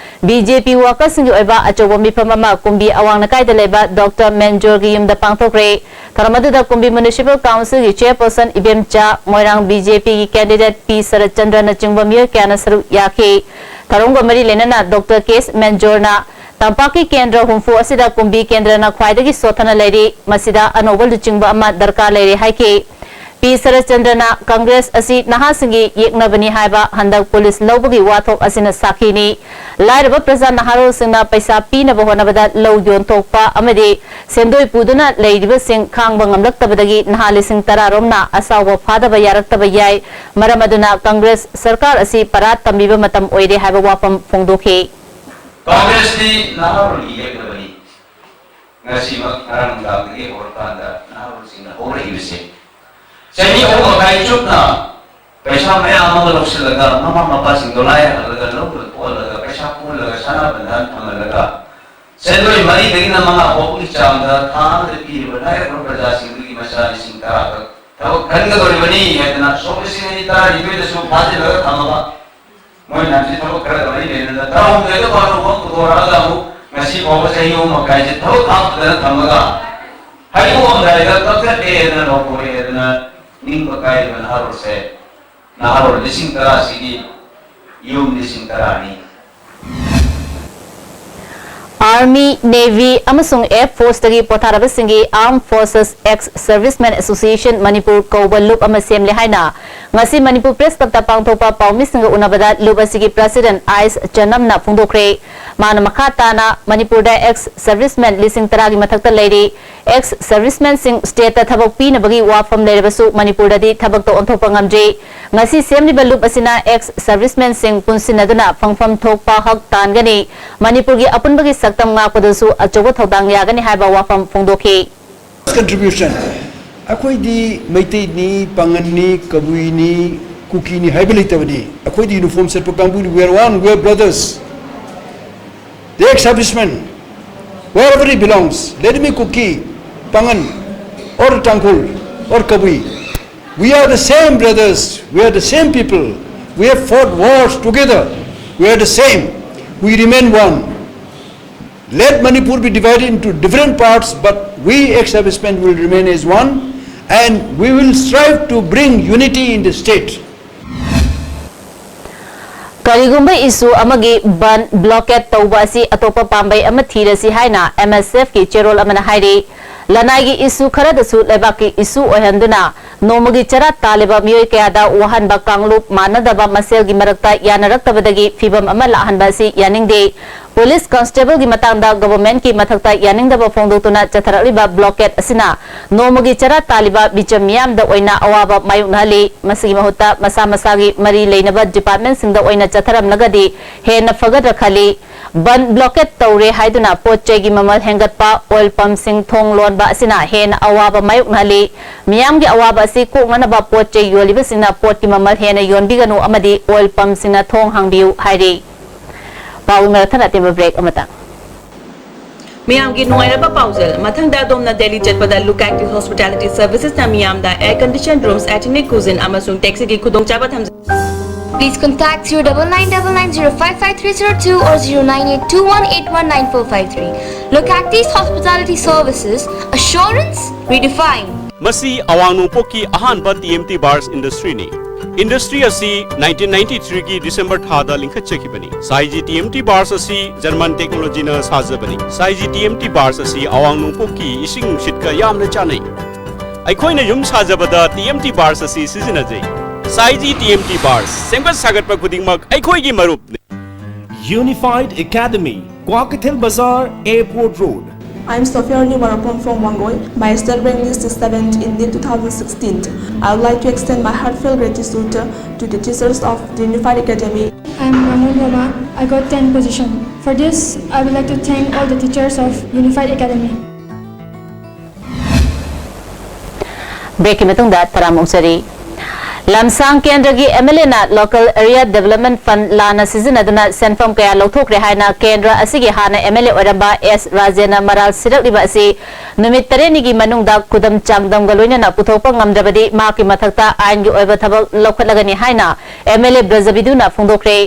ꯕꯤ ꯖꯦ ꯄꯤ workersꯁꯤꯡꯒꯤ ꯑꯣꯏꯕ ꯑꯆꯧꯕ ꯃꯤꯐꯝ ꯑꯃ ꯀꯨꯝꯕꯤ ꯑꯋꯥꯡ ꯂꯩꯀꯥꯏꯗ ꯂꯩꯕ ꯗꯣꯛꯇꯔ ꯃꯦꯟꯖꯣꯔꯒꯤ ꯌꯨꯝꯗ ꯄꯥꯡꯊꯣꯛꯈ꯭ꯔꯦ꯫ ꯊꯧꯔꯝ ꯑꯗꯨꯗ ꯀꯨꯝꯕꯤ municipal councilꯒꯤ chairperson ꯏꯕꯦꯝꯆꯥ, ꯃꯣꯏꯔꯥꯡ ꯕꯤ ꯖꯦ ꯄꯤꯒꯤ candidate ꯄꯤ ꯁꯔꯠꯆꯟꯗ꯭ꯔꯅꯆꯤꯡꯕ ꯃꯤꯑꯣꯏ ꯀꯌꯥꯅ ꯁꯔꯨꯛ ꯌꯥꯈꯤ꯫ ꯊꯧꯔꯝꯒ ꯃꯔꯤ ꯂꯩꯅꯅ ꯗꯣꯛꯇꯔ ꯀꯦ ꯑꯦꯁ ꯃꯦꯟꯖꯣꯔꯅ ꯇꯝꯄꯥꯛꯀꯤ ꯀꯦꯟꯗ꯭ꯔ ꯍꯨꯝꯐꯨ ꯑꯁꯤꯗ ꯀꯨꯝꯕꯤ ꯀꯦꯟꯗ꯭ꯔꯅ ꯈ꯭ꯋꯥꯏꯗꯒꯤ ꯁꯣꯠꯊꯅ ꯂꯩꯔꯤ, ꯃꯁꯤꯗ ꯑꯅꯧꯕ ꯂꯨꯆꯤꯡꯕ ꯑꯃ ꯗꯔꯀꯥꯔ ꯂꯩꯔꯦ ꯍꯥꯏꯈꯤ꯫ ꯄꯤ ꯁꯔꯠꯆꯟꯗ꯭ꯔꯅ ꯀꯪꯒ꯭ꯔꯦꯁ ꯑꯁꯤ ꯅꯍꯥꯁꯤꯡꯒꯤ ꯌꯦꯛꯅꯕꯅꯤ ꯍꯥꯏꯕ ꯍꯟꯗꯛ ꯄꯨꯂꯤꯁ ꯂꯧꯕꯒꯤ ꯋꯥꯊꯣꯛ ꯑꯁꯤꯅ ꯁꯥꯈꯤꯅꯤ꯫ ꯂꯥꯏꯔꯕ ꯄ꯭ꯔꯖꯥ ꯅꯍꯥꯔꯣꯜꯁꯤꯡꯅ ꯄꯩꯁꯥ ꯄꯤꯅꯕ ꯍꯣꯠꯅꯕꯗ ꯂꯧ ꯌꯣꯟꯊꯣꯛꯄ ꯑꯃꯗꯤ ꯁꯦꯟꯗꯣꯏ ꯄꯨꯗꯨꯅ ꯂꯩꯔꯤꯕꯁꯤꯡ ꯈꯥꯡꯕ ꯉꯝꯂꯛꯇꯕꯗꯒꯤ ꯅꯍꯥ ꯂꯤꯁꯤꯡ ꯇꯔꯥ ꯔꯣꯝꯅ ꯑꯁꯥꯎꯕ ꯐꯥꯗꯕ ꯌꯥꯔꯛꯇꯕ ꯌꯥꯏ꯫ ꯃꯔꯝ ꯑꯗꯨꯅ ꯀꯪꯒ꯭ꯔꯦꯁ ꯁꯔꯀꯥꯔ ꯑꯁꯤ ꯄꯔꯥ ꯇꯝꯕꯤꯕ ꯃꯇꯝ ꯑꯣꯏꯔꯦ ꯍꯥꯏꯕ ꯋꯥꯐꯝ ꯐꯣꯡꯗꯣꯛꯈꯤ꯫ ꯀꯪꯒ꯭ꯔꯦꯁꯇꯤ ꯅꯍꯥꯔꯣꯜꯒꯤ ꯌꯦꯛꯅꯕꯅꯤ꯫ ꯉꯁꯤꯃꯛ ꯉꯔꯥꯡ ꯅꯨꯡꯗꯥꯡꯗꯒꯤ ꯍꯧꯔꯀꯥꯟꯗ ꯅꯍꯥꯔꯣꯜꯁꯤꯡꯅ ꯍꯧꯔꯛꯏꯕꯁꯦ, ꯆꯍꯤ ꯑꯍꯨꯝ ꯃꯈꯥꯏ ꯆꯨꯞꯅ ꯄꯩꯁꯥ ꯃꯌꯥꯝ ꯑꯃ ꯂꯧꯁꯤꯜꯂꯒ, ꯃꯃꯥ ꯃꯄꯥꯁꯤꯡꯗꯣ ꯂꯥꯏꯔꯍꯜꯂꯒ, ꯂꯧꯗ ꯊꯣꯛꯍꯜꯂꯒ, ꯄꯩꯁꯥ ꯄꯨꯍꯜꯂꯒ, ꯁꯅꯥ ꯕꯟꯙꯟ ꯊꯝꯍꯜꯂꯒ, ꯁꯦꯟꯗꯣꯏ ꯃꯔꯤꯗꯒꯤꯅ ꯃꯉꯥ ꯐꯥꯎꯕꯒꯤ ꯆꯥꯡꯗ ꯊꯥ ꯑꯃꯗ ꯄꯤꯔꯤꯕ ꯂꯥꯏꯔꯕ ꯄ꯭ꯔꯖꯥꯁꯤꯡꯗꯨꯒꯤ ꯃꯆꯥ ꯂꯤꯁꯤꯡ ꯇꯔꯥ ꯈꯛ ꯊꯕꯛ ꯈꯟꯒꯗꯧꯔꯤꯕꯅꯤ ꯍꯥꯏꯗꯅ ꯁꯣꯛ ꯂꯤꯁꯤꯡ ꯑꯅꯤ ꯇꯔꯥꯅꯤꯊꯣꯏꯗꯁꯨ ꯐꯥꯖꯤꯜꯂꯒ ꯊꯝꯃꯕ, ꯃꯣꯏꯅ ꯍꯧꯖꯤꯛ ꯊꯕꯛ ꯈꯔꯒ ꯃꯔꯤ ꯂꯩꯅꯅ ꯇꯔꯥꯍꯨꯝꯗꯣꯏꯗ ꯐꯥꯎꯕ ꯄꯨꯊꯣꯔꯛꯑꯒ ꯑꯃꯨꯛ ꯉꯁꯤ ꯐꯥꯎꯕ ꯆꯍꯤ ꯑꯍꯨꯝ ꯃꯈꯥꯏꯁꯦ ꯊꯕꯛ ꯍꯥꯞꯇꯅ ꯊꯝꯃꯒ, ꯍꯥꯏꯗꯣꯛꯑꯝꯗꯥꯏꯗ ꯀꯛꯊꯠꯂꯦꯗꯅ, ꯂꯧꯊꯣꯔꯛꯑꯦꯗꯅ ꯅꯤꯡꯕ ꯀꯥꯏꯔꯤꯕ ꯅꯍꯥꯔꯣꯜꯁꯦ, ꯅꯍꯥꯔꯣꯜ ꯂꯤꯁꯤꯡ ꯇꯔꯥꯁꯤꯒꯤ ꯌꯨꯝ ꯂꯤꯁꯤꯡ ꯇꯔꯥꯅꯤ꯫ Army, Navy ꯑꯃꯁꯨꯡ Air Forceꯇꯒꯤ ꯄꯣꯊꯥꯔꯕꯁꯤꯡꯒꯤ Armed Forces Ex Servicemen Association Manipur ꯀꯧꯕ ꯂꯨꯞ ꯑꯃ ꯁꯦꯝꯂꯦ ꯍꯥꯏꯅ ꯉꯁꯤ ꯃꯅꯤꯄꯨꯔ Press Clubꯇ ꯄꯥꯡꯊꯣꯛꯄ ꯄꯥꯎꯃꯤꯁꯤꯡꯒ ꯎꯅꯕꯗ ꯂꯨꯞ ꯑꯁꯤꯒꯤ President ꯑꯥꯏꯁ ꯆꯅꯝꯅ ꯐꯣꯡꯗꯣꯛꯈ꯭ꯔꯦ꯫ ꯃꯥꯅ ꯃꯈꯥ ꯇꯥꯅ ꯃꯅꯤꯄꯨꯔꯗ ex servicemen ꯂꯤꯁꯤꯡ ꯇꯔꯥꯒꯤ ꯃꯊꯛꯇ ꯂꯩꯔꯤ꯫ Ex servicemenꯁꯤꯡ stateꯇ ꯊꯕꯛ ꯄꯤꯅꯕꯒꯤ ꯋꯥꯐꯝ ꯂꯩꯔꯕꯁꯨ ꯃꯅꯤꯄꯨꯔꯗꯗꯤ ꯊꯕꯛꯇ ꯑꯣꯟꯊꯣꯛꯄ ꯉꯝꯗ꯭ꯔꯤ꯫ ꯉꯁꯤ ꯁꯦꯝꯂꯤꯕ ꯂꯨꯞ ꯑꯁꯤꯅ ex servicemenꯁꯤꯡ ꯄꯨꯟꯁꯤꯟꯅꯗꯨꯅ ꯐꯪꯐꯝ ꯊꯣꯛꯄ ꯍꯛ ꯇꯥꯟꯒꯅꯤ꯫ ꯃꯅꯤꯄꯨꯔꯒꯤ ꯑꯄꯨꯟꯕꯒꯤ ꯁꯛꯇꯝ ꯉꯥꯛꯄꯗꯁꯨ ꯑꯆꯧꯕ ꯊꯧꯗꯥꯡ ꯌꯥꯒꯅꯤ ꯍꯥꯏꯕ ꯋꯥꯐꯝ ꯐꯣꯡꯗꯣꯛꯈꯤ꯫ Contribution. ꯑꯩꯈꯣꯏꯗꯤ ꯃꯩꯇꯩꯅꯤ, ꯄꯥꯉꯟꯅꯤ, ꯀꯕꯨꯏꯅꯤ, ꯀꯨꯀꯤꯅꯤ ꯍꯥꯏꯕ ꯂꯩꯇꯕꯅꯤ꯫ ꯑꯩꯈꯣꯏꯗꯤ uniform ꯁꯦꯠꯄ ꯀꯥꯡꯕꯨꯅꯤ꯫ We are one, we are brothers. The ex-serviceman, wherever he belongs, let him be Kuki, Pangan, or Tangkhul, or Kabui. We are the same brothers, we are the same people. We have fought wars together. We are the same. We remain one. Let Manipur be divided into different parts, but we ex-servicemen will remain as one, and we will strive to bring unity in the state. ꯀꯔꯤꯒꯨꯝꯕ issue ꯑꯃꯒꯤ ꯕꯟ blockade ꯇꯧꯕ ꯑꯁꯤ ꯑꯇꯣꯞꯄ ꯄꯥꯝꯕꯩ ꯑꯃ ꯊꯤꯔꯁꯤ ꯍꯥꯏꯅ MSFꯀꯤ ꯆꯦꯔꯣꯜ ꯑꯃꯅ ꯍꯥꯏꯔꯤ꯫ ꯂꯅꯥꯏꯒꯤ issue ꯈꯔꯗꯁꯨ ꯂꯩꯕꯥꯛꯀꯤ issue ꯑꯣꯏꯍꯟꯗꯨꯅ ꯅꯣꯡꯃꯒꯤ ꯆꯔꯥ ꯇꯥꯜꯂꯤꯕ ꯃꯤꯑꯣꯏ ꯀꯌꯥꯗ ꯋꯥꯍꯟꯕ ꯀꯥꯡꯂꯨꯞ ꯃꯥꯟꯅꯗꯕ ꯃꯁꯦꯜꯒꯤ ꯃꯔꯛꯇ ꯌꯥꯅꯔꯛꯇꯕꯗꯒꯤ ꯐꯤꯚꯝ ꯑꯃ ꯂꯥꯛꯍꯟꯕ ꯑꯁꯤ ꯌꯥꯅꯤꯡꯗꯦ꯫ Police Constableꯒꯤ ꯃꯇꯥꯡꯗ governmentꯀꯤ ꯃꯊꯛꯇ ꯌꯥꯅꯤꯡꯗꯕ ꯐꯣꯡꯗꯣꯛꯇꯨꯅ ꯆꯠꯊꯔꯛꯂꯤꯕ blockade ꯑꯁꯤꯅ ꯅꯣꯡꯃꯒꯤ ꯆꯔꯥ ꯇꯥꯜꯂꯤꯕ ꯃꯤꯆꯝ ꯃꯤꯌꯥꯝꯗ ꯑꯣꯏꯅ ꯑꯋꯥꯕ ꯃꯥꯌꯣꯛꯅꯍꯜꯂꯤ꯫ ꯃꯁꯤꯒꯤ ꯃꯍꯨꯠꯇ ꯃꯁꯥ ꯃꯁꯥꯒꯤ ꯃꯔꯤ ꯂꯩꯅꯕ departmentꯁꯤꯡꯗ ꯑꯣꯏꯅ ꯆꯠꯊꯔꯝꯂꯒꯗꯤ ꯍꯦꯟꯅ ꯐꯒꯗ꯭ꯔꯥ ꯈꯜꯂꯤ꯫ ꯕꯟ blockade ꯇꯧꯔꯦ ꯍꯥꯏꯗꯨꯅ ꯄꯣꯠ ꯆꯩꯒꯤ ꯃꯃꯜ ꯍꯦꯟꯒꯠꯄ, oil pumpꯁꯤꯡ ꯊꯣꯡ ꯂꯣꯟꯕ ꯑꯁꯤꯅ ꯍꯦꯟꯅ ꯑꯋꯥꯕ ꯃꯥꯌꯣꯛꯅꯍꯜꯂꯤ꯫ ꯃꯤꯌꯥꯝꯒꯤ ꯑꯋꯥꯕ ꯑꯁꯤ ꯀꯣꯛꯅꯅꯕ ꯄꯣꯠ ꯆꯩ ꯌꯣꯜꯂꯤꯕꯁꯤꯡꯅ ꯄꯣꯠꯀꯤ ꯃꯃꯜ ꯍꯦꯟꯅ ꯌꯣꯟꯕꯤꯒꯅꯨ ꯑꯃꯗꯤ oil pumpꯁꯤꯡꯅ ꯊꯣꯡ ꯍꯥꯡꯕꯤꯌꯨ ꯍꯥꯏꯔꯤ꯫ ꯄꯥꯎ ꯃꯔꯛ ꯊꯠꯅ ꯑꯇꯦꯟꯕ break ꯑꯃꯇꯪ꯫ ꯃꯌꯥꯝꯒꯤ ꯅꯨꯡꯉꯥꯏꯔꯕ ꯄꯥꯎꯖꯦꯜ꯫ ꯃꯊꯪꯗ ꯑꯗꯣꯝꯅ ꯗꯦꯜꯂꯤ ꯆꯠꯄꯗ Look Active Hospitality Servicesꯅ ꯃꯤꯌꯥꯝꯗ air conditioned rooms, ethnic cuisine ꯑꯃꯁꯨꯡ taxiꯒꯤ ꯈꯨꯗꯣꯡꯆꯥꯕ ꯊꯝꯖꯩ꯫ Please contact zero double nine double nine zero five five three zero two or zero nine eight two one eight one nine four five three. Look Active Hospitality Services, assurance redefined. ꯃꯁꯤ ꯑꯋꯥꯡ ꯅꯣꯡꯄꯣꯛꯀꯤ ꯑꯍꯥꯟꯕ TMT Bars Industryꯅꯤ꯫ Industry ꯑꯁꯤ nineteen ninety-threeꯒꯤ December ꯊꯥꯗ ꯂꯤꯡꯈꯠꯆꯈꯤꯕꯅꯤ꯫ ꯁꯥꯏꯖꯤ TMT Bars ꯑꯁꯤ German technologyꯅ ꯁꯥꯖꯕꯅꯤ꯫ ꯁꯥꯏꯖꯤ TMT Bars ꯑꯁꯤ ꯑꯋꯥꯡ ꯅꯣꯡꯄꯣꯛꯀꯤ ꯏꯁꯤꯡ ꯅꯨꯡꯁꯤꯠꯀ ꯌꯥꯝꯅ ꯆꯥꯟꯅꯩ꯫ ꯑꯩꯈꯣꯏꯅ ꯌꯨꯝ ꯁꯥꯖꯕꯗ TMT Bars ꯑꯁꯤ ꯁꯤꯖꯤꯟꯅꯖꯩ꯫ ꯁꯥꯏꯖꯤ TMT Bars, ꯁꯦꯝꯒꯠ ꯁꯥꯒꯠꯄ ꯈꯨꯗꯤꯡꯃꯛ ꯑꯩꯈꯣꯏꯒꯤ ꯃꯔꯨꯞꯅꯤ꯫ Unified Academy, Kwakeithel Bazar, Airport Road. I'm Sophia Oliver from Wangoi. My state rank list is seventh in NEET two thousand sixteen. I would like to extend my heartfelt gratitude to the teachers of the Unified Academy. I'm Ramon Roma. I got ten position. For this, I would like to thank all the teachers of Unified Academy. ꯕ꯭ꯔꯦꯛꯀꯤ ꯃꯇꯨꯡꯗ ꯇꯔꯥꯃꯨꯛ ꯆꯔꯤ꯫ ꯂꯝꯁꯥꯡ ꯀꯦꯟꯗ꯭ꯔꯒꯤ M L ꯑꯦꯅ local area development ꯐꯟ ꯂꯥꯟꯅ ꯁꯤꯖꯤꯟꯅꯗꯨꯅ ꯁꯦꯟꯐꯝ ꯀꯌꯥ ꯂꯧꯊꯣꯛꯈ꯭ꯔꯦ ꯍꯥꯏꯅ ꯀꯦꯟꯗ꯭ꯔ ꯑꯁꯤꯒꯤ ꯍꯥꯟꯅ ꯑꯦꯝ ꯑꯦꯜ ꯑꯦ ꯑꯣꯏꯔꯝꯕ ꯑꯦꯁ ꯔꯥꯖꯦꯟꯅ ꯃꯔꯥꯜ ꯁꯤꯔꯛꯂꯤꯕ ꯑꯁꯤ ꯅꯨꯃꯤꯠ ꯇꯔꯦꯠꯅꯤꯒꯤ ꯃꯅꯨꯡꯗ ꯈꯨꯗꯝ ꯆꯥꯡꯗꯝꯒ ꯂꯣꯏꯅꯅ ꯄꯨꯊꯣꯛꯄ ꯉꯝꯗ꯭ꯔꯕꯗꯤ ꯃꯍꯥꯛꯀꯤ ꯃꯊꯛꯇ ꯑꯥꯏꯟꯒꯤ ꯑꯣꯏꯕ ꯊꯕꯛ ꯂꯧꯈꯠꯂꯒꯅꯤ ꯍꯥꯏꯅ ꯑꯦꯝ ꯑꯦꯜ ꯑꯦ ꯕ꯭ꯔꯖꯕꯤꯗꯨꯅ ꯐꯣꯡꯗꯣꯛꯈ꯭ꯔꯦ꯫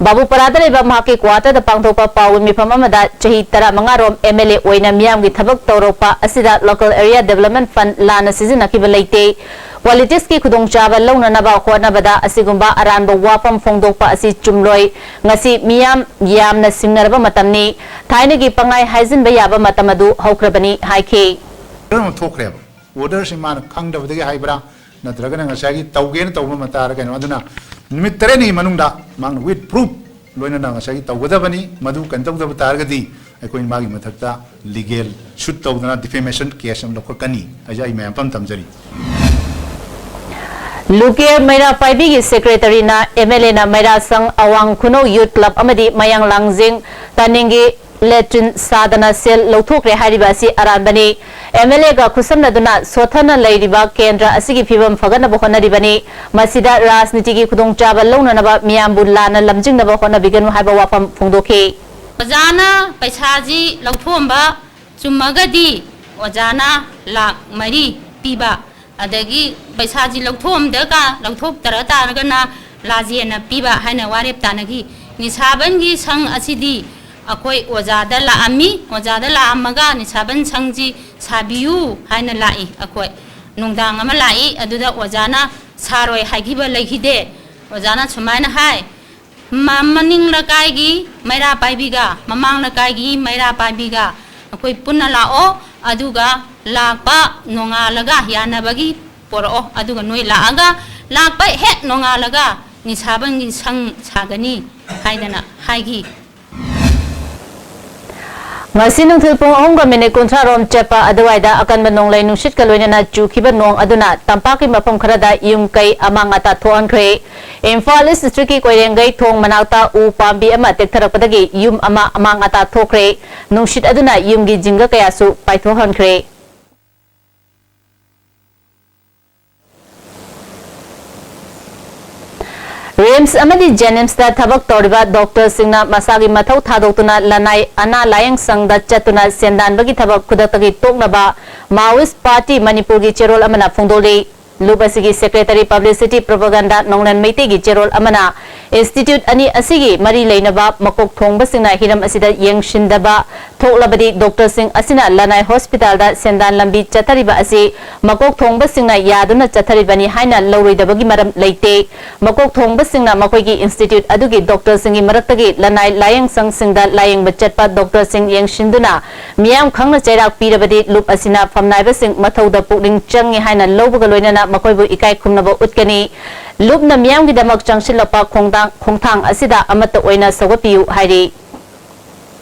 ꯕꯥꯕꯨꯄꯔꯥꯗ ꯂꯩꯕ ꯃꯍꯥꯛꯀꯤ ꯀ꯭ꯋꯥꯇꯔꯗ ꯄꯥꯡꯊꯣꯛꯄ ꯄꯥꯎꯒꯤ ꯃꯤꯐꯝ ꯑꯃꯗ ꯆꯍꯤ ꯇꯔꯥꯃꯉꯥ ꯔꯣꯝ ꯑꯦꯝ ꯑꯦꯜ ꯑꯦ ꯑꯣꯏꯅ ꯃꯤꯌꯥꯝꯒꯤ ꯊꯕꯛ ꯇꯧꯔꯛꯄ ꯑꯁꯤꯗ ꯂꯣꯀꯦꯜ ꯑꯦꯔꯤꯌꯥ ꯗꯦꯕꯂꯞꯃꯦꯟ ꯐꯟ ꯂꯥꯟꯅ ꯁꯤꯖꯤꯟꯅꯈꯤꯕ ꯂꯩꯇꯦ꯫ ꯄꯣꯂꯤꯇꯤꯛꯁꯀꯤ ꯈꯨꯗꯣꯡꯆꯥꯕ ꯂꯧꯅꯅꯕ ꯍꯣꯠꯅꯕꯗ ꯑꯁꯤꯒꯨꯝꯕ ꯑꯔꯥꯟꯕ ꯋꯥꯐꯝ ꯐꯣꯡꯗꯣꯛꯄ ꯑꯁꯤ ꯆꯨꯝꯂꯣꯏ꯫ ꯉꯁꯤ ꯃꯤꯌꯥꯝ ꯌꯥꯝꯅ ꯁꯤꯡꯅꯔꯕ ꯃꯇꯝꯅꯤ꯫ ꯊꯥꯏꯅꯒꯤ ꯄꯪꯍꯥꯏ ꯍꯥꯏꯖꯤꯟꯕ ꯌꯥꯕ ꯃꯇꯝ ꯑꯗꯨ ꯍꯧꯈ꯭ꯔꯕꯅꯤ ꯍꯥꯏꯈꯤ꯫ ꯑꯣꯔꯗꯔ ꯑꯃ ꯊꯣꯛꯈ꯭ꯔꯦꯕ꯫ ꯑꯣꯔꯗꯔꯁꯤ ꯃꯥꯅ ꯈꯪꯗꯕꯗꯒꯤ ꯍꯥꯏꯕ꯭ꯔꯥ, ꯅꯠꯇ꯭ꯔꯒꯅ ꯉꯁꯥꯏꯒꯤ ꯇꯧꯒꯦꯅ ꯇꯧꯕ ꯃꯇꯥꯔ ꯀꯩꯅꯣ? ꯑꯗꯨꯅ ꯅꯨꯃꯤꯠ ꯇꯔꯦꯠꯅꯤꯒꯤ ꯃꯅꯨꯡꯗ ꯃꯥꯅ with proof ꯂꯣꯏꯅꯅ ꯉꯁꯥꯏꯒꯤ ꯇꯧꯒꯗꯕꯅꯤ꯫ ꯃꯗꯨ ꯀꯩꯅꯣ ꯇꯧꯗꯕ ꯇꯥꯔꯒꯗꯤ ꯑꯩꯈꯣꯏꯅ ꯃꯥꯒꯤ ꯃꯊꯛꯇ ꯂꯤꯒꯦꯜ ꯁꯨꯠ ꯇꯧꯗꯅ ꯗꯤꯐꯦꯃꯦꯁꯟ ꯀꯦꯁ ꯑꯃ ꯂꯧꯈꯠꯀꯅꯤ ꯍꯥꯏꯖ ꯑꯩ ꯃꯌꯥꯝ ꯄꯝ ꯇꯝꯖꯔꯤ꯫ ꯂꯨꯀꯦ ꯃꯩꯔꯥ ꯄꯥꯏꯕꯤꯒꯤ ꯁꯦꯀ꯭ꯔꯦꯇꯔꯤꯅ ꯑꯦꯝ ꯑꯦꯜ ꯑꯦꯅ ꯃꯩꯔꯥ ꯁꯪ ꯑꯋꯥꯡ ꯈꯨꯅꯧ ꯌꯨꯠ ꯀ꯭ꯂꯕ ꯑꯃꯗꯤ ꯃꯌꯥꯡ ꯂꯥꯡꯖꯤꯡ ꯇꯥꯅꯤꯡꯒꯤ ꯂꯦꯇ꯭ꯔꯤꯟ ꯁꯥꯗꯅ ꯁꯦꯜ ꯂꯧꯊꯣꯛꯈ꯭ꯔꯦ ꯍꯥꯏꯔꯤꯕ ꯑꯁꯤ ꯑꯔꯥꯟꯕꯅꯤ꯫ ꯑꯦꯝ ꯑꯦꯜ ꯑꯦꯒ ꯈꯨꯠꯁꯝꯅꯗꯨꯅ ꯁꯣꯠꯊꯅ ꯂꯩꯔꯤꯕ ꯀꯦꯟꯗ꯭ꯔ ꯑꯁꯤꯒꯤ ꯐꯤꯕꯝ ꯐꯒꯠꯅꯕ ꯍꯣꯠꯅꯔꯤꯕꯅꯤ꯫ ꯃꯁꯤꯗ ꯔꯥꯖꯅꯤꯇꯤꯒꯤ ꯈꯨꯗꯣꯡꯆꯥꯕ ꯂꯧꯅꯅꯕ ꯃꯤꯌꯥꯝꯕꯨ ꯂꯥꯟꯅ ꯂꯝꯖꯤꯡꯅꯕ ꯍꯣꯠꯅꯕꯤꯒꯅꯨ ꯍꯥꯏꯕ ꯋꯥꯐꯝ ꯐꯣꯡꯗꯣꯛꯈꯤ꯫ ꯑꯣꯖꯥꯅ ꯄꯩꯁꯥꯁꯤ ꯂꯧꯊꯣꯛꯑꯝꯕ ꯆꯨꯝꯃꯒꯗꯤ ꯑꯣꯖꯥꯅ ꯂꯥꯛ ꯃꯔꯤ ꯄꯤꯕ, ꯑꯗꯒꯤ ꯄꯩꯁꯥꯁꯤ ꯂꯧꯊꯣꯛꯑꯝꯗ꯭ꯔꯒ ꯂꯧꯊꯣꯛꯇꯔ ꯇꯥꯔꯒꯅ ꯂꯥꯖꯦꯟꯅ ꯄꯤꯕ ꯍꯥꯏꯅ ꯋꯥꯔꯦꯞ ꯇꯥꯅꯈꯤ꯫ ꯅꯤꯁꯥꯕꯟꯒꯤ ꯁꯪ ꯑꯁꯤꯗꯤ ꯑꯩꯈꯣꯏ ꯑꯣꯖꯥꯗ ꯂꯥꯛꯑꯝꯃꯤ꯫ ꯑꯣꯖꯥꯗ ꯂꯥꯛꯑꯝꯃꯒ ꯅꯤꯁꯥꯕꯟ ꯁꯪꯁꯤ ꯁꯥꯕꯤꯌꯨ ꯍꯥꯏꯅ ꯂꯥꯛꯏ꯫ ꯑꯩꯈꯣꯏ ꯅꯨꯡꯗꯥꯡ ꯑꯃ ꯂꯥꯛꯏ, ꯑꯗꯨꯗ ꯑꯣꯖꯥꯅ ꯁꯥꯔꯣꯏ ꯍꯥꯏꯈꯤꯕ ꯂꯩꯈꯤꯗꯦ꯫ ꯑꯣꯖꯥꯅ ꯁꯨꯃꯥꯏꯅ ꯍꯥꯏ, "ꯃ-, ꯃꯅꯤꯡ ꯂꯩꯀꯥꯏꯒꯤ ꯃꯩꯔꯥ ꯄꯥꯏꯕꯤꯒ ꯃꯃꯥꯡ ꯂꯩꯀꯥꯏꯒꯤ ꯃꯩꯔꯥ ꯄꯥꯏꯕꯤꯒ ꯑꯩꯈꯣꯏ ꯄꯨꯟꯅ ꯂꯥꯛꯑꯣ, ꯑꯗꯨꯒ ꯂꯥꯛꯄ ꯅꯣꯡꯉꯥꯜꯂꯒ ꯌꯥꯅꯕꯒꯤ ꯄꯣꯔꯛꯑꯣ, ꯑꯗꯨꯒ ꯅꯣꯏ ꯂꯥꯛꯑꯒ ꯂꯥꯛꯄ ꯍꯦꯛ ꯅꯣꯡꯉꯥꯜꯂꯒ ꯅꯤꯁꯥꯕꯟꯒꯤ ꯁꯪ ꯁꯥꯒꯅꯤ" ꯍꯥꯏꯗꯅ ꯍꯥꯏꯈꯤ꯫ ꯉꯁꯤ ꯅꯨꯡꯊꯤꯜ ꯄꯨꯡ ꯑꯍꯨꯝꯒ ꯃꯤꯅꯤꯠ ꯀꯨꯟꯊ꯭ꯔꯥ ꯔꯣꯝ ꯆꯠꯄ ꯑꯗꯨꯋꯥꯏꯗ ꯑꯀꯟꯕ ꯅꯣꯡꯂꯩ ꯅꯨꯡꯁꯤꯠꯀ ꯂꯣꯏꯅꯅ ꯆꯨꯈꯤꯕ ꯅꯣꯡ ꯑꯗꯨꯅ ꯇꯝꯄꯥꯛꯀꯤ ꯃꯐꯝ ꯈꯔꯗ ꯌꯨꯝ ꯀꯩ ꯑꯃꯥꯡ ꯑꯇꯥ ꯊꯣꯛꯍꯟꯈ꯭ꯔꯦ꯫ ꯏꯝꯐꯥꯜ ꯏꯁ ꯗꯤꯁꯇ꯭ꯔꯤꯛꯀꯤ ꯀꯣꯏꯔꯦꯡꯒꯩ ꯊꯣꯡ ꯃꯅꯥꯛꯇ ꯎ ꯄꯥꯝꯕꯤ ꯑꯃ ꯇꯦꯛꯊꯔꯛꯄꯗꯒꯤ ꯌꯨꯝ ꯑꯃ ꯑꯃꯥꯡ ꯑꯇꯥ ꯊꯣꯛꯈ꯭ꯔꯦ꯫ ꯅꯨꯡꯁꯤꯠ ꯑꯗꯨꯅ ꯌꯨꯝꯒꯤ ꯖꯤꯡꯒ ꯀꯌꯥꯁꯨ ꯄꯥꯏꯊꯣꯛꯍꯟꯈ꯭ꯔꯦ꯫ ꯔꯤꯝꯁ ꯑꯃꯗꯤ ꯖꯦꯅꯤꯝꯁꯇ ꯊꯕꯛ ꯇꯧꯔꯤꯕ ꯗꯣꯛꯇꯔꯁꯤꯡꯅ ꯃꯁꯥꯒꯤ ꯃꯊꯧ ꯊꯥꯗꯣꯛꯇꯨꯅ ꯂꯅꯥꯏ ꯑꯅꯥ ꯂꯥꯌꯦꯡ ꯁꯪꯗ ꯆꯠꯇꯨꯅ ꯁꯦꯟꯗꯥꯟꯕꯒꯤ ꯊꯕꯛ ꯈꯨꯗꯛꯇꯒꯤ ꯇꯣꯛꯅꯕ ꯃꯥꯑꯣꯏꯁ ꯄꯥꯔꯇꯤ ꯃꯅꯤꯄꯨꯔꯒꯤ ꯆꯦꯔꯣꯜ ꯑꯃꯅ ꯐꯣꯡꯗꯣꯛꯂꯤ꯫ ꯂꯨꯞ ꯑꯁꯤꯒꯤ ꯁꯦꯀ꯭ꯔꯦꯇꯔꯤ ꯄꯕ꯭ꯂꯤꯁꯤꯇꯤ ꯄ꯭ꯔꯣꯄꯒꯥꯟꯗꯥ ꯅꯣꯡꯂꯦꯟ ꯃꯩꯇꯩꯒꯤ ꯆꯦꯔꯣꯜ ꯑꯃꯅ ꯏꯟꯁꯇꯤꯇ꯭ꯌꯨꯠ ꯑꯅꯤ ꯑꯁꯤꯒꯤ ꯃꯔꯤ ꯂꯩꯅꯕ ꯃꯀꯣꯛ ꯊꯣꯡꯕꯁꯤꯡꯅ ꯍꯤꯔꯝ ꯑꯁꯤꯗ ꯌꯦꯡꯁꯤꯟꯗꯕ ꯊꯣꯛꯂꯕꯗꯤ ꯗꯣꯛꯇꯔꯁꯤꯡ ꯑꯁꯤꯅ ꯂꯅꯥꯏ ꯍꯣꯁꯄꯤꯇꯥꯜꯗ ꯁꯦꯟꯗꯥꯟ ꯂꯝꯕꯤ ꯆꯠꯊꯔꯤꯕ ꯑꯁꯤ ꯃꯀꯣꯛ ꯊꯣꯡꯕꯁꯤꯡꯅ ꯌꯥꯗꯨꯅ ꯆꯠꯊꯔꯤꯕꯅꯤ ꯍꯥꯏꯅ ꯂꯧꯔꯣꯏꯗꯕꯒꯤ ꯃꯔꯝ ꯂꯩꯇꯦ꯫ ꯃꯀꯣꯛ ꯊꯣꯡꯕꯁꯤꯡꯅ ꯃꯈꯣꯏꯒꯤ ꯏꯟꯁꯇꯤꯇ꯭ꯌꯨꯠ ꯑꯗꯨꯒꯤ ꯗꯣꯛꯇꯔꯁꯤꯡꯒꯤ ꯃꯔꯛꯇꯒꯤ ꯂꯅꯥꯏ ꯂꯥꯌꯦꯡꯁꯪꯁꯤꯡꯗ ꯂꯥꯌꯦꯡꯕ ꯆꯠꯄ ꯗꯣꯛꯇꯔꯁꯤꯡ ꯌꯦꯡꯁꯤꯟꯗꯨꯅ ꯃꯤꯌꯥꯝ ꯈꯪꯅ ꯆꯩꯔꯥꯛ ꯄꯤꯔꯕꯗꯤ ꯂꯨꯞ ꯑꯁꯤꯅ ꯐꯝꯅꯥꯏꯕꯁꯤꯡ ꯃꯊꯧꯗ ꯄꯨꯛꯅꯤꯡ ꯆꯪꯏ ꯍꯥꯏꯅ ꯂꯧꯕꯒ ꯂꯣꯏꯅꯅ ꯃꯈꯣꯏꯕꯨ ꯏꯀꯥꯏ ꯈꯨꯝꯅꯕ ꯎꯠꯀꯅꯤ꯫ ꯂꯨꯞꯅ ꯃꯤꯌꯥꯝꯒꯤꯗꯃꯛ ꯆꯪꯁꯤꯜꯂꯛꯄ ꯈꯣꯡꯊꯥꯡ, ꯈꯣꯡꯊꯥꯡ ꯑꯁꯤꯗ ꯑꯃꯠꯇ ꯑꯣꯏꯅ ꯁꯧꯒꯠꯄꯤꯌꯨ ꯍꯥꯏꯔꯤ꯫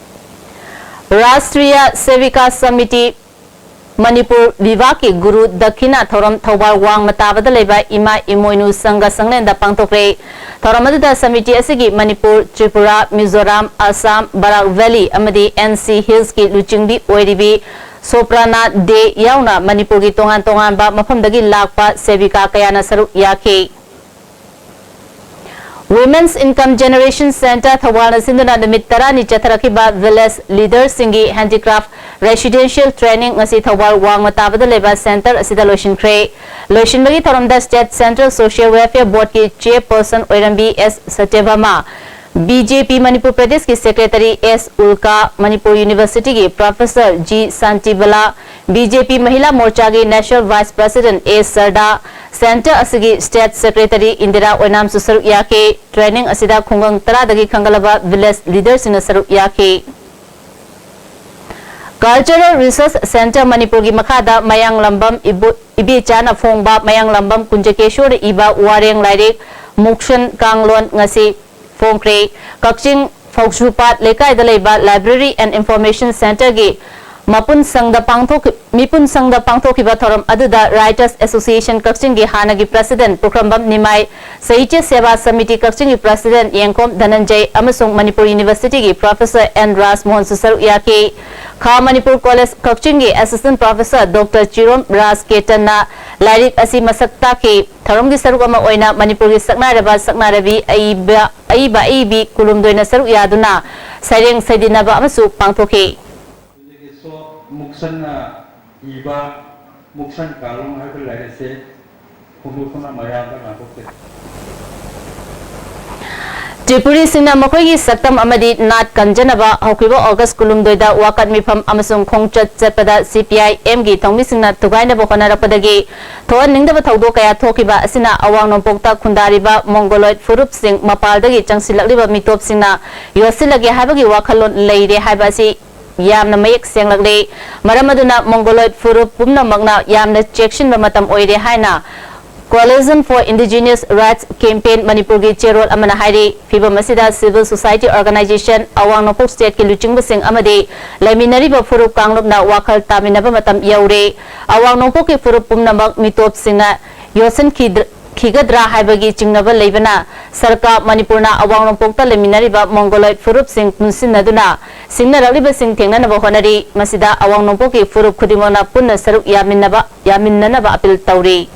ꯔꯥꯁꯇ꯭ꯔꯤꯌꯥ ꯁꯦꯕꯤꯀꯥ ꯁꯃꯤꯇꯤ ꯃꯅꯤꯄꯨꯔ ꯂꯩꯕꯥꯛꯀꯤ ꯒꯨꯔꯨ ꯗꯈꯤꯅꯥ ꯊꯧꯔꯝ ꯊꯧꯕꯥꯜ ꯋꯥꯡꯃ ꯇꯥꯕꯗ ꯂꯩꯕ ꯏꯃꯥ ꯏꯃꯣꯏꯅꯨ ꯁꯪꯒ ꯁꯪꯂꯦꯟꯗ ꯄꯥꯡꯊꯣꯛꯈ꯭ꯔꯦ꯫ ꯊꯧꯔꯝ ꯑꯗꯨꯗ ꯁꯃꯤꯇꯤ ꯑꯁꯤꯒꯤ ꯃꯅꯤꯄꯨꯔ, ꯇ꯭ꯔꯤꯄꯨꯔꯥ, ꯃꯤꯖꯣꯔꯥꯝ, ꯑꯁꯥꯝ, ꯕꯔꯥꯛ ꯚꯦꯂꯤ ꯑꯃꯗꯤ ꯑꯦꯟ ꯁꯤ ꯍꯤꯜꯁꯀꯤ ꯂꯨꯆꯤꯡꯕꯤ ꯑꯣꯏꯔꯤꯕꯤ ꯁꯣꯄ꯭ꯔꯥꯅꯥ ꯗꯦ ꯌꯥꯎꯅ ꯃꯅꯤꯄꯨꯔꯒꯤ ꯇꯣꯉꯥꯟ ꯇꯣꯉꯥꯟꯕ ꯃꯐꯝꯗꯒꯤ ꯂꯥꯛꯄ ꯁꯦꯕꯤꯀꯥ ꯀꯌꯥꯅ ꯁꯔꯨꯛ ꯌꯥꯈꯤ꯫ Women's Income Generation Centre ꯊꯧꯕꯥꯜꯅ ꯁꯤꯟꯗꯨꯅ ꯅꯨꯃꯤꯠ ꯇꯔꯥꯅꯤ ꯆꯠꯊꯔꯛꯈꯤꯕ ꯚꯤꯂꯦꯖ ꯂꯤꯗꯔꯁꯤꯡꯒꯤ ꯍꯦꯟꯗꯤꯀ꯭ꯔꯥꯐ ꯔꯦꯁꯤꯗꯦꯟꯁꯤꯌꯦꯜ ꯇ꯭ꯔꯦꯅꯤꯡ ꯉꯁꯤ ꯊꯧꯕꯥꯜ ꯋꯥꯡꯃ ꯇꯥꯕꯗ ꯂꯩꯕ ꯁꯦꯟꯇꯔ ꯑꯁꯤꯗ ꯂꯣꯏꯁꯤꯟꯈ꯭ꯔꯦ꯫ ꯂꯣꯏꯁꯤꯟꯕꯒꯤ ꯊꯧꯔꯝꯗ ꯁ꯭ꯇꯦꯠ ꯁꯦꯟꯇ꯭ꯔꯦꯜ ꯁꯣꯁꯤꯌꯦꯜ ꯋꯦꯜꯐꯤꯌꯔ ꯕꯣꯔꯗꯀꯤ ꯆꯦꯌꯔꯄꯔꯁꯟ ꯑꯣꯏꯔꯝꯕꯤ S Satyabhama, B J P Manipur ꯄ꯭ꯔꯗꯦꯁꯀꯤ ꯁꯦꯀ꯭ꯔꯦꯇꯔꯤ ꯑꯦꯁ ꯎꯜꯀꯥ, ꯃꯅꯤꯄꯨꯔ ꯌꯨꯅꯤꯚꯔꯁꯤꯇꯤꯒꯤ professor G Shantibala, B J P Mahila ꯃꯣꯔꯆꯥꯒꯤ national vice president A Sarda, centre ꯑꯁꯤꯒꯤ ꯁ꯭ꯇꯦꯠ ꯁꯦꯀ꯭ꯔꯦꯇꯔꯤ ꯏꯟꯗꯤꯔꯥ ꯑꯣꯏꯅꯥꯝꯁꯨ ꯁꯔꯨꯛ ꯌꯥꯈꯤ꯫ ꯇ꯭ꯔꯦꯅꯤꯡ ꯑꯁꯤꯗ ꯈꯨꯡꯒꯪ ꯇꯔꯥꯗꯒꯤ ꯈꯟꯒꯠꯂꯕ ꯚꯤꯂꯦꯖ ꯂꯤꯗꯔꯁꯤꯡꯅ ꯁꯔꯨꯛ ꯌꯥꯈꯤ꯫ ꯀꯜꯆꯔꯦꯜ ꯔꯤꯁꯔꯁ ꯁꯦꯟꯇꯔ ꯃꯅꯤꯄꯨꯔꯒꯤ ꯃꯈꯥꯗ ꯃꯌꯥꯡꯂꯝꯕꯝ ꯏꯕꯣ-, ꯏꯕꯦꯆꯥꯅ ꯐꯣꯡꯕ ꯃꯌꯥꯡꯂꯝꯕꯝ ꯀꯨꯟꯖꯀꯦꯁꯣꯔꯅ ꯏꯕ ꯋꯥꯔꯦꯡ ꯂꯥꯏꯔꯤꯛ ꯃꯨꯛꯁꯟ ꯀꯥꯡꯂꯣꯟ ꯉꯁꯤ ꯐꯣꯡꯈ꯭ꯔꯦ꯫ ꯀꯛꯆꯤꯡ ꯐꯧꯁꯨꯄꯥꯠ ꯂꯩꯀꯥꯏꯗ ꯂꯩꯕ Library and Information Centreꯒꯤ ꯃꯄꯨꯟ ꯁꯪꯗ ꯄꯥꯡꯊꯣꯛꯈꯤ-, ꯃꯤꯄꯨꯟ ꯁꯪꯗ ꯄꯥꯡꯊꯣꯛꯈꯤꯕ ꯊꯧꯔꯝ ꯑꯗꯨꯗ Writers Association ꯀꯛꯆꯤꯡꯒꯤ ꯍꯥꯟꯅꯒꯤ President ꯄꯨꯈ꯭ꯔꯝꯕꯝ ꯅꯤꯃꯥꯏ, ꯁꯥꯍꯤꯇ꯭ꯌ ꯁꯦꯕꯥ ꯁꯃꯤꯇꯤ ꯀꯛꯆꯤꯡꯒꯤ President ꯌꯦꯡꯈꯣꯝ ꯙꯅꯟꯖꯩ ꯑꯃꯁꯨꯡ ꯃꯅꯤꯄꯨꯔ Universityꯒꯤ Professor ꯑꯦꯟ ꯔꯥꯖꯃꯣꯍꯟꯁꯨ ꯁꯔꯨꯛ ꯌꯥꯈꯤ꯫ ꯈꯥ ꯃꯅꯤꯄꯨꯔ College ꯀꯛꯆꯤꯡꯒꯤ Assistant Professor ꯗꯣꯛꯇꯔ ꯆꯤꯔꯣꯝ ꯔꯥꯖ ꯀꯦꯇꯟꯅ ꯂꯥꯏꯔꯤꯛ ꯑꯁꯤ ꯃꯁꯛ ꯇꯥꯛꯈꯤ꯫ ꯊꯧꯔꯝꯒꯤ ꯁꯔꯨꯛ ꯑꯃ ꯑꯣꯏꯅ ꯃꯅꯤꯄꯨꯔꯒꯤ ꯁꯛꯅꯥꯏꯔꯕ ꯁꯛꯅꯥꯏꯔꯕꯤ ꯑꯏꯕ, ꯑꯏꯕ ꯑꯏꯕꯤ ꯀꯨꯂꯨꯝꯗꯣꯏꯅ ꯁꯔꯨꯛ ꯌꯥꯗꯨꯅ ꯁꯩꯔꯦꯡ ꯁꯩꯗꯤꯟꯅꯕ ꯑꯃꯁꯨ ꯄꯥꯡꯊꯣꯛꯈꯤ꯫ ꯃꯨꯛꯁꯟꯅ ꯏꯕ ꯃꯨꯛꯁꯟ ꯀꯥꯂꯣꯡ ꯍꯥꯏꯕ ꯂꯥꯏꯔꯤꯛ ꯑꯁꯤ ꯐꯣꯡꯗꯣꯛꯇꯨꯅ ꯃꯌꯥꯝꯗ ꯉꯥꯡꯊꯣꯛꯆꯔꯤ꯫ ꯇ꯭ꯔꯤꯄꯨꯔꯤꯁꯤꯡꯅ ꯃꯈꯣꯏꯒꯤ ꯁꯛꯇꯝ ꯑꯃꯗꯤ ꯅꯥꯠ ꯀꯟꯖꯅꯕ ꯍꯧꯈꯤꯕ ꯑꯣꯒꯁ ꯀꯨꯟꯍꯨꯝꯗꯣꯏꯗ ꯋꯥꯀꯠ ꯃꯤꯐꯝ ꯑꯃꯁꯨꯡ ꯈꯣꯡꯆꯠ ꯆꯠꯄꯗ ꯁꯤ ꯄꯤ ꯑꯥꯏ ꯑꯦꯝꯒꯤ ꯊꯧꯃꯤꯁꯤꯡꯅ ꯊꯨꯒꯥꯏꯅꯕ ꯍꯣꯠꯅꯔꯛꯄꯗꯒꯤ ꯊꯣꯛꯍꯟꯅꯤꯡꯗꯕ ꯊꯧꯗꯣꯛ ꯀꯌꯥ ꯊꯣꯛꯈꯤꯕ ꯑꯁꯤꯅ ꯑꯋꯥꯡ ꯅꯣꯡꯄꯣꯛꯇ ꯈꯨꯟꯗꯥꯔꯤꯕ ꯃꯣꯡꯒꯣꯂꯣꯏꯗ ꯐꯨꯔꯨꯞꯁꯤꯡ ꯃꯄꯥꯜꯗꯒꯤ ꯆꯪꯁꯤꯜꯂꯛꯂꯤꯕ ꯃꯤꯇꯣꯞꯁꯤꯡꯅ ꯌꯣꯠꯁꯤꯜꯂꯒꯦ ꯍꯥꯏꯕꯒꯤ ꯋꯥꯈꯜꯂꯣꯟ ꯂꯩꯔꯦ ꯍꯥꯏꯕ ꯑꯁꯤ ꯌꯥꯝꯅ ꯃꯌꯦꯛ ꯁꯦꯡꯂꯛꯂꯦ꯫ ꯃꯔꯝ ꯑꯗꯨꯅ ꯃꯣꯡꯒꯣꯂꯣꯏꯗ ꯐꯨꯔꯨꯞ ꯄꯨꯝꯅꯃꯛꯅ ꯌꯥꯝꯅ ꯆꯦꯛꯁꯤꯟꯕ ꯃꯇꯝ ꯑꯣꯏꯔꯦ ꯍꯥꯏꯅ Coalition for Indigenous Rights Campaign ꯃꯅꯤꯄꯨꯔꯒꯤ ꯆꯦꯔꯣꯜ ꯑꯃꯅ ꯍꯥꯏꯔꯤ꯫ ꯐꯤꯚꯝ ꯑꯁꯤꯗ civil society organization, ꯑꯋꯥꯡ ꯅꯣꯡꯄꯣꯛ stateꯀꯤ ꯂꯨꯆꯤꯡꯕꯁꯤꯡ ꯑꯃꯗꯤ ꯂꯩꯃꯤꯟꯅꯔꯤꯕ ꯐꯨꯔꯨꯞ ꯀꯥꯡꯂꯨꯞꯅ ꯋꯥꯈꯜ ꯇꯥꯃꯤꯟꯅꯕ ꯃꯇꯝ ꯌꯧꯔꯦ꯫ ꯑꯋꯥꯡ ꯅꯣꯡꯄꯣꯛꯀꯤ ꯐꯨꯔꯨꯞ ꯄꯨꯝꯅꯃꯛ ꯃꯤꯇꯣꯞꯁꯤꯡꯅ ꯌꯣꯠꯁꯤꯟꯈꯤꯗ꯭ꯔ-, ꯈꯤꯒꯗ꯭ꯔꯥ ꯍꯥꯏꯕꯒꯤ ꯆꯤꯡꯅꯕ ꯂꯩꯕꯅ ꯁꯔꯀꯥꯔ ꯃꯅꯤꯄꯨꯔꯅ ꯑꯋꯥꯡ ꯅꯣꯡꯄꯣꯛꯇ ꯂꯩꯃꯤꯟꯅꯔꯤꯕ ꯃꯣꯡꯒꯣꯂꯣꯏꯗ ꯐꯨꯔꯨꯞꯁꯤꯡ ꯄꯨꯟꯁꯤꯟꯅꯗꯨꯅ ꯁꯤꯡꯅꯔꯛꯂꯤꯕꯁꯤꯡ ꯊꯦꯡꯅꯅꯕ ꯍꯣꯠꯅꯔꯤ꯫ ꯃꯁꯤꯗ ꯑꯋꯥꯡ ꯅꯣꯡꯄꯣꯛꯀꯤ ꯐꯨꯔꯨꯞ ꯈꯨꯗꯤꯡꯃꯛꯅ ꯄꯨꯟꯅ ꯁꯔꯨꯛ ꯌꯥꯃꯤꯟꯅꯕ, ꯌꯥꯃꯤꯟꯅꯅꯕ ꯑꯥꯄꯤꯜ ꯇꯧꯔꯤ꯫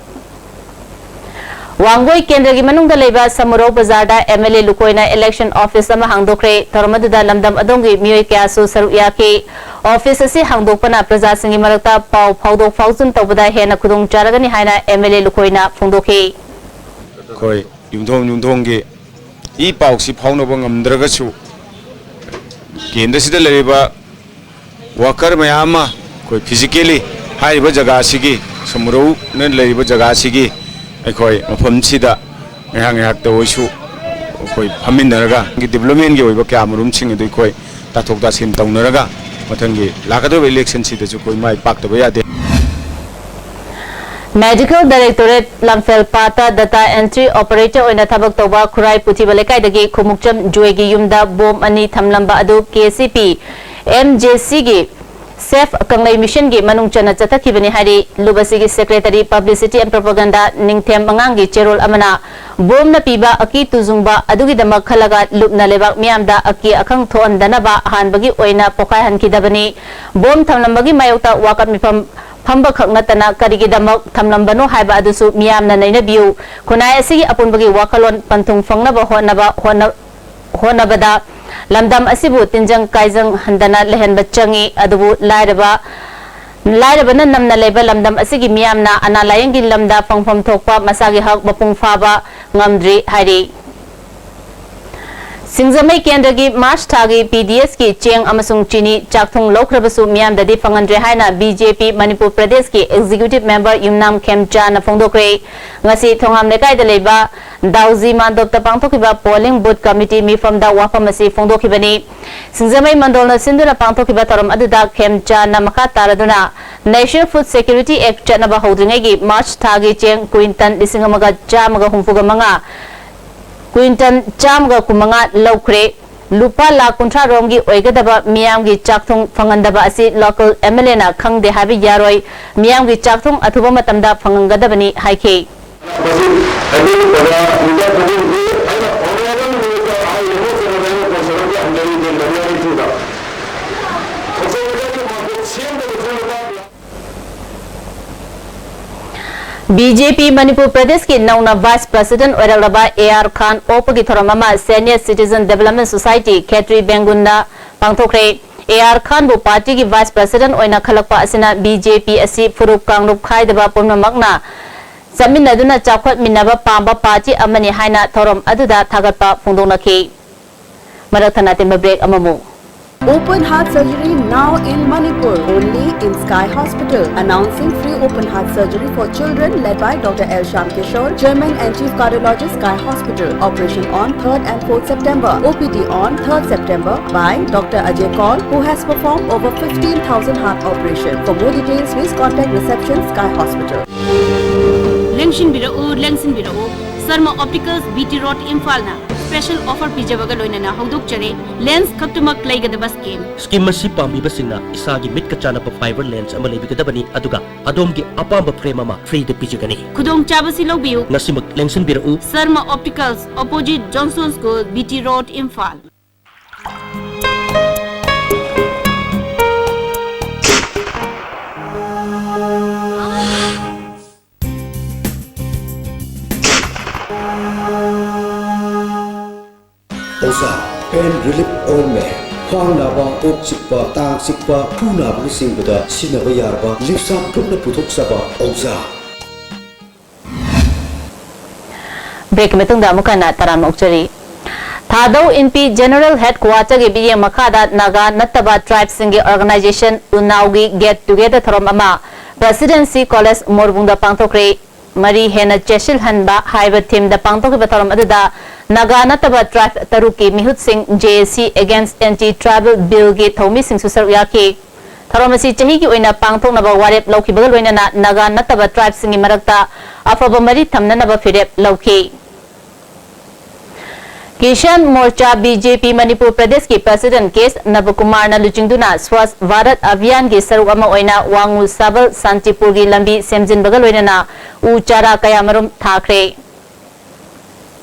ꯋꯥꯡꯒꯣꯏ ꯀꯦꯟꯗ꯭ꯔꯒꯤ ꯃꯅꯨꯡꯗ ꯂꯩꯕ ꯁꯃꯨꯔꯧ ꯕꯖꯥꯔꯗ ꯑꯦꯝ ꯑꯦꯜ ꯑꯦ ꯂꯨꯀꯣꯏꯅ election office ꯑꯃ ꯍꯥꯡꯗꯣꯛꯈ꯭ꯔꯦ꯫ ꯊꯧꯔꯝ ꯑꯗꯨꯗ ꯂꯝꯗꯝ ꯑꯗꯣꯝꯒꯤ ꯃꯤꯑꯣꯏ ꯀꯌꯥꯁꯨ ꯁꯔꯨꯛ ꯌꯥꯈꯤ꯫ Office ꯑꯁꯤ ꯍꯥꯡꯗꯣꯛꯄꯅ ꯄ꯭ꯔꯖꯥꯁꯤꯡꯒꯤ ꯃꯔꯛꯇ ꯄꯥꯎ ꯐꯥꯎꯗꯣꯛ ꯐꯥꯎꯖꯤꯟ ꯇꯧꯕꯗ ꯍꯦꯟꯅ ꯈꯨꯗꯣꯡ ꯆꯥꯔꯒꯅꯤ ꯍꯥꯏꯅ ꯑꯦꯝ ꯑꯦꯜ ꯑꯦ ꯂꯨꯀꯣꯏꯅ ꯐꯣꯡꯗꯣꯛꯈꯤ꯫ ꯑꯩꯈꯣꯏ ꯌꯨꯝꯊꯣꯡ ꯌꯨꯝꯊꯣꯡꯒꯤ ꯏ ꯄꯥꯎꯁꯤ ꯐꯥꯎꯅꯕ ꯉꯝꯗ꯭ꯔꯒꯁꯨ, ꯀꯦꯟꯗ꯭ꯔꯁꯤꯗ ꯂꯩꯔꯤꯕ worker ꯃꯌꯥꯝ ꯑꯃ ꯑꯩꯈꯣꯏ physically ꯍꯥꯏꯔꯤꯕ ꯖꯒꯥ ꯑꯁꯤꯒꯤ, ꯁꯃꯨꯔꯧꯅ ꯂꯩꯔꯤꯕ ꯖꯒꯥ ꯑꯁꯤꯒꯤ ꯑꯩꯈꯣꯏ ꯃꯐꯝꯁꯤꯗ ꯉꯥꯏꯍꯥꯛ ꯉꯥꯏꯍꯥꯛꯇ ꯑꯣꯏꯁꯨ ꯑꯩꯈꯣꯏ ꯐꯝꯃꯤꯟꯅꯔꯒ developmentꯀꯤ ꯑꯣꯏꯕ ꯀꯌꯥ ꯃꯔꯨꯝꯁꯤꯡ ꯑꯗꯨ ꯑꯩꯈꯣꯏ ꯇꯥꯊꯣꯛ ꯇꯥꯁꯤꯟ ꯇꯧꯅꯔꯒ ꯃꯊꯪꯒꯤ ꯂꯥꯛꯀꯗꯧꯔꯤꯕ electionꯁꯤꯗꯁꯨ ꯑꯩꯈꯣꯏ ꯃꯥꯏ ꯄꯥꯛꯇꯕ ꯌꯥꯗꯦ꯫ Medical Directorate ꯂꯝꯐꯦꯜꯄꯥꯠꯇ data entry operator ꯑꯣꯏꯅ ꯊꯕꯛ ꯇꯧꯕ ꯈꯨꯔꯥꯏ ꯄꯨꯊꯤꯕ ꯂꯩꯀꯥꯏꯗꯒꯤ ꯈꯨꯃꯨꯛꯆꯝ ꯖꯣꯏꯒꯤ ꯌꯨꯝꯗ ꯕꯣꯝ ꯑꯅꯤ ꯊꯝꯂꯝꯕ ꯑꯗꯨ K C P M J ꯁꯤꯒꯤ ꯁꯦꯐ ꯀꯪꯂꯩ ꯃꯤꯁꯟꯒꯤ ꯃꯅꯨꯡ ꯆꯟꯅ ꯆꯠꯊꯈꯤꯕꯅꯤ ꯍꯥꯏꯔꯤ꯫ ꯂꯨꯞ ꯑꯁꯤꯒꯤ Secretary Publicity and Propaganda ꯅꯤꯡꯊꯦꯝ ꯑꯉꯥꯡꯒꯤ ꯆꯦꯔꯣꯜ ꯑꯃꯅ ꯕꯣꯝꯅ ꯄꯤꯕ ꯑꯀꯤ ꯇꯨꯖꯨꯡꯕ ꯑꯗꯨꯒꯤꯗꯃꯛ ꯈꯜꯂꯒ ꯂꯨꯞꯅ ꯂꯩꯕꯥꯛ ꯃꯤꯌꯥꯝꯗ ꯑꯀꯤ ꯑꯈꯪ ꯊꯣꯛꯍꯟꯗꯅꯕ ꯑꯍꯥꯟꯕꯒꯤ ꯑꯣꯏꯅ ꯄꯣꯈꯥꯏꯍꯟꯈꯤꯗꯕꯅꯤ꯫ ꯕꯣꯝ ꯊꯝꯂꯝꯕꯒꯤ ꯃꯥꯌꯣꯛꯇ ꯋꯥꯀꯠ ꯃꯤꯐꯝ ꯐꯝꯕꯈꯛ ꯅꯠꯇꯅ ꯀꯔꯤꯒꯤꯗꯃꯛ ꯊꯝꯂꯝꯕꯅꯣ ꯍꯥꯏꯕ ꯑꯗꯨꯁꯨ ꯃꯤꯌꯥꯝꯅ ꯅꯩꯅꯕꯤꯌꯨ꯫ ꯈꯨꯟꯅꯥꯏ ꯑꯁꯤꯒꯤ ꯑꯄꯨꯟꯕꯒꯤ ꯋꯥꯈꯜꯂꯣꯟ ꯄꯟꯊꯨꯡ ꯐꯪꯅꯕ ꯍꯣꯠꯅꯕ ꯍꯣꯠꯅ-, ꯍꯣꯠꯅꯕꯗ ꯂꯝꯗꯝ ꯑꯁꯤꯕꯨ ꯇꯤꯟꯖꯪ ꯀꯥꯏꯖꯪ ꯍꯟꯗꯅ ꯂꯩꯍꯟꯕ ꯆꯪꯏ꯫ ꯑꯗꯨꯕꯨ ꯂꯥꯏꯔꯕ, ꯂꯥꯏꯔꯕꯅ ꯅꯝꯅ ꯂꯩꯕ ꯂꯝꯗꯝ ꯑꯁꯤꯒꯤ ꯃꯤꯌꯥꯝꯅ ꯑꯅꯥ ꯂꯥꯌꯦꯡꯒꯤ ꯂꯝꯗ ꯐꯪꯐꯝ ꯊꯣꯛꯄ ꯃꯁꯥꯒꯤ ꯍꯛ ꯃꯄꯨꯡ ꯐꯥꯕ ꯉꯝꯗ꯭ꯔꯤ ꯍꯥꯏꯔꯤ꯫ ꯁꯤꯡꯖꯃꯩ ꯀꯦꯟꯗ꯭ꯔꯒꯤ ꯃꯥꯔꯆ ꯊꯥꯒꯤ ꯄꯤ ꯗꯤ ꯑꯦꯁꯀꯤ ꯆꯦꯡ ꯑꯃꯁꯨꯡ ꯆꯤꯅꯤ ꯆꯥꯛꯊꯨꯡ ꯂꯧꯈ꯭ꯔꯕꯁꯨ ꯃꯤꯌꯥꯝꯗꯗꯤ ꯐꯪꯍꯟꯗ꯭ꯔꯦ ꯍꯥꯏꯅ ꯕꯤ ꯖꯦ ꯄꯤ ꯃꯅꯤꯄꯨꯔ ꯄ꯭ꯔꯗꯦꯁꯀꯤ Executive Member ꯌꯨꯝꯅꯥꯝ ꯈꯦꯝꯆꯥꯅ ꯐꯣꯡꯗꯣꯛꯈ꯭ꯔꯦ꯫ ꯉꯁꯤ ꯊꯣꯉꯥꯝ ꯂꯩꯀꯥꯏꯗ ꯂꯩꯕ ꯗꯥꯎꯖꯤ ꯃꯥꯟꯗꯣꯞꯇ ꯄꯥꯡꯊꯣꯛꯈꯤꯕ polling booth committee ꯃꯤꯐꯝꯗ ꯋꯥꯐꯝ ꯑꯁꯤ ꯐꯣꯡꯗꯣꯛꯈꯤꯕꯅꯤ꯫ ꯁꯤꯡꯖꯃꯩ ꯃꯟꯗꯣꯜꯅ ꯁꯤꯟꯗꯨꯅ ꯄꯥꯡꯊꯣꯛꯈꯤꯕ ꯊꯧꯔꯝ ꯑꯗꯨꯗ ꯈꯦꯝꯆꯥꯅ ꯃꯈꯥ ꯇꯥꯔꯗꯨꯅ National Food Security Act ꯆꯠꯅꯕ ꯍꯧꯗ꯭ꯔꯤꯉꯩꯒꯤ ꯃꯥꯔꯆ ꯊꯥꯒꯤ ꯆꯦꯡ ꯀ꯭ꯋꯤꯟꯇꯜ ꯂꯤꯁꯤꯡ ꯑꯃꯒ ꯆꯥꯝꯃꯒ ꯍꯨꯝꯐꯨꯒ ꯃꯉꯥ, ꯀ꯭ꯋꯤꯟꯇꯜ ꯆꯥꯝꯃꯒ ꯀꯨꯟꯃꯉꯥ ꯂꯧꯈ꯭ꯔꯦ꯫ ꯂꯨꯄꯥ ꯂꯥꯈ ꯀꯨꯟꯊ꯭ꯔꯥ ꯔꯣꯝꯒꯤ ꯑꯣꯏꯒꯗꯕ ꯃꯤꯌꯥꯝꯒꯤ ꯆꯥꯛꯊꯨꯡ ꯐꯪꯍꯟꯗꯕ ꯑꯁꯤ local M L A ꯅ ꯈꯪꯗꯦ ꯍꯥꯏꯕ ꯌꯥꯔꯣꯏ꯫ ꯃꯤꯌꯥꯝꯒꯤ ꯆꯥꯛꯊꯨꯡ ꯑꯊꯨꯕ ꯃꯇꯝꯗ ꯐꯪꯍꯟꯒꯗꯕꯅꯤ ꯍꯥꯏꯈꯤ꯫ ꯃꯁꯤ ꯍꯥꯏꯗꯣꯛꯄꯗ ꯃꯤꯇꯔ ꯈꯨꯗꯤꯡꯒꯤ ꯑꯩꯅ honourable minister ꯍꯥꯏꯔꯤꯕ ꯃꯣꯠꯇꯅ ꯑꯩꯅ ꯀꯣꯟꯁꯅꯜꯒꯤ ꯍꯟꯖꯔꯤ ꯇꯦꯟꯗꯔ ꯌꯥꯎꯔꯤ ꯊ꯭ꯔꯨꯗ꯫ ꯊꯣꯛꯆꯜꯂꯒ ꯃꯥꯔꯀꯦꯠ ꯁꯦꯝꯗꯕ ꯊ꯭ꯔꯨꯗ꯫ ꯕꯤ ꯖꯦ ꯄꯤ ꯃꯅꯤꯄꯨꯔ ꯄ꯭ꯔꯗꯦꯁꯀꯤ ꯅꯧꯅ Vice President ꯑꯣꯏꯔꯛꯂꯕ ꯑꯦ ꯑꯥꯔ ꯈꯥꯟ ꯑꯣꯛꯄꯒꯤ ꯊꯧꯔꯝ ꯑꯃ Senior Citizen Development Society ꯈꯦꯇ꯭ꯔꯤ ꯕꯦꯡꯒꯨꯟꯗ ꯄꯥꯡꯊꯣꯛꯈ꯭ꯔꯦ꯫ ꯑꯦ ꯑꯥꯔ ꯈꯥꯟꯕꯨ ꯄꯥꯔꯇꯤꯒꯤ Vice President ꯑꯣꯏꯅ ꯈꯜꯂꯛꯄ ꯑꯁꯤꯅ ꯕꯤ ꯖꯦ ꯄꯤ ꯑꯁꯤ ꯐꯨꯔꯨꯞ ꯀꯥꯡꯂꯨꯞ ꯈꯥꯏꯗꯕ ꯄꯨꯝꯅꯃꯛꯅ ꯆꯠꯃꯤꯟꯅꯗꯨꯅ ꯆꯥꯎꯈꯠꯃꯤꯟꯅꯕ ꯄꯥꯝꯕ ꯄꯥꯔꯇꯤ ꯑꯃꯅꯤ ꯍꯥꯏꯅ ꯊꯧꯔꯝ ꯑꯗꯨꯗ ꯊꯥꯒꯠꯄ ꯐꯣꯡꯗꯣꯛꯅꯈꯤ꯫ ꯃꯔꯛ ꯊꯠꯅ ꯑꯇꯦꯟꯕ break ꯑꯃꯃꯨꯛ꯫ Open heart surgery now in Manipur, only in Sky Hospital. Announcing free open heart surgery for children, led by Doctor L Shyam Kishore, Chairman and Chief Cardiologist, Sky Hospital. Operation on third and fourth September. O P D on third September by Doctor Ajay Kaul, who has performed over fifteen thousand heart operations. For more details, please contact reception, Sky Hospital. ꯂꯦꯡꯁꯤꯟꯕꯤꯔꯛꯎ, ꯂꯦꯡꯁꯤꯟꯕꯤꯔꯛꯎ꯫ Sharma Opticals, B T Road, ꯏꯝꯐꯥꯜꯅ special offer ꯄꯤꯖꯕꯒ ꯂꯣꯏꯅꯅ ꯍꯧꯗꯣꯛꯆꯔꯤ꯫ Lens ꯈꯛꯇꯃꯛ ꯂꯩꯒꯗꯕ scheme꯫ Scheme ꯑꯁꯤ ꯄꯥꯝꯕꯤꯕꯁꯤꯡꯅ ꯏꯁꯥꯒꯤ ꯃꯤꯠꯀ ꯆꯥꯟꯅꯕ fiber lens ꯑꯃ ꯂꯩꯕꯤꯒꯗꯕꯅꯤ, ꯑꯗꯨꯒ ꯑꯗꯣꯝꯒꯤ ꯑꯄꯥꯝꯕ frame ꯑꯃ freeꯗ ꯄꯤꯖꯒꯅꯤ꯫ ꯈꯨꯗꯣꯡꯆꯥꯕꯁꯤ ꯂꯧꯕꯤꯌꯨ꯫ ꯉꯁꯤꯃꯛ ꯂꯦꯡꯁꯤꯟꯕꯤꯔꯛꯎ꯫ Sharma Opticals, opposite Johnson School, B T Road, Imphal. ꯑꯣꯖꯥ, pain relief ointment, ꯈ꯭ꯋꯥꯡ ꯅꯥꯕ, ꯀꯣꯛ ꯆꯤꯛꯄ, ꯇꯥꯡ ꯆꯤꯛꯄ, ꯈꯨ ꯅꯥꯕꯅꯆꯤꯡꯕꯗ ꯁꯤꯖꯤꯟꯅꯕ ꯌꯥꯔꯕ ꯂꯤꯞꯁꯥꯞ ꯒ꯭ꯔꯨꯞꯅ ꯄꯨꯊꯣꯛꯆꯕ ꯑꯣꯖꯥ꯫ Breakꯀꯤ ꯃꯇꯨꯡꯗ ꯑꯃꯨꯛ ꯍꯟꯅ ꯇꯔꯥꯝꯅ ꯑꯣꯛꯆꯔꯤ꯫ ꯊꯥꯗꯧ ꯏꯟꯄꯤ General Headquarterꯒꯤ ꯃꯤꯠꯌꯦꯡ ꯃꯈꯥꯗ ꯅꯥꯒꯥ ꯅꯠꯇꯕ tribeꯁꯤꯡꯒꯤ organization ꯎꯅꯥꯎꯒꯤ get together ꯊꯧꯔꯝ ꯑꯃ Presidency College ꯃꯣꯔꯕꯨꯡꯗ ꯄꯥꯡꯊꯣꯛꯈ꯭ꯔꯦ꯫ ꯃꯔꯤ ꯍꯦꯟꯅ ꯆꯦꯠꯁꯤꯜꯍꯟꯕ ꯍꯥꯏꯕ themeꯗ ꯄꯥꯡꯊꯣꯛꯈꯤꯕ ꯊꯧꯔꯝ ꯑꯗꯨꯗ ꯅꯥꯒꯥ ꯅꯠꯇꯕ tribe ꯇꯔꯨꯛꯀꯤ ꯃꯤꯍꯨꯠꯁꯤꯡ J A C Against Anti Tribal Billꯒꯤ ꯊꯧꯃꯤꯁꯤꯡꯁꯨ ꯁꯔꯨꯛ ꯌꯥꯈꯤ꯫ ꯊꯧꯔꯝ ꯑꯁꯤ ꯆꯍꯤꯒꯤ ꯑꯣꯏꯅ ꯄꯥꯡꯊꯣꯛꯅꯕ ꯋꯥꯔꯦꯞ ꯂꯧꯈꯤꯕꯒ ꯂꯣꯏꯅꯅ ꯅꯥꯒꯥ ꯅꯠꯇꯕ tribeꯁꯤꯡꯒꯤ ꯃꯔꯛꯇ ꯑꯐꯕ ꯃꯔꯤ ꯊꯝꯅꯅꯕ ꯐꯤꯔꯦꯞ ꯂꯧꯈꯤ꯫ Kishan Morcha B J P Manipur ꯄ꯭ꯔꯗꯦꯁꯀꯤ President ꯀꯦ ꯑꯦꯁ ꯅꯕꯀꯨꯃꯥꯔꯅ ꯂꯨꯆꯤꯡꯗꯨꯅ Swachh Bharat Abhiyanꯒꯤ ꯁꯔꯨꯛ ꯑꯃ ꯑꯣꯏꯅ ꯋꯥꯉꯨ ꯁꯥꯕꯜ ꯁꯥꯟꯇꯤꯄꯨꯔꯒꯤ ꯂꯝꯕꯤ ꯁꯦꯝꯖꯤꯟꯕꯒ ꯂꯣꯏꯅꯅ ꯎ ꯆꯥꯔꯥ ꯀꯌꯥꯃꯔꯨꯝ ꯊꯥꯈ꯭ꯔꯦ꯫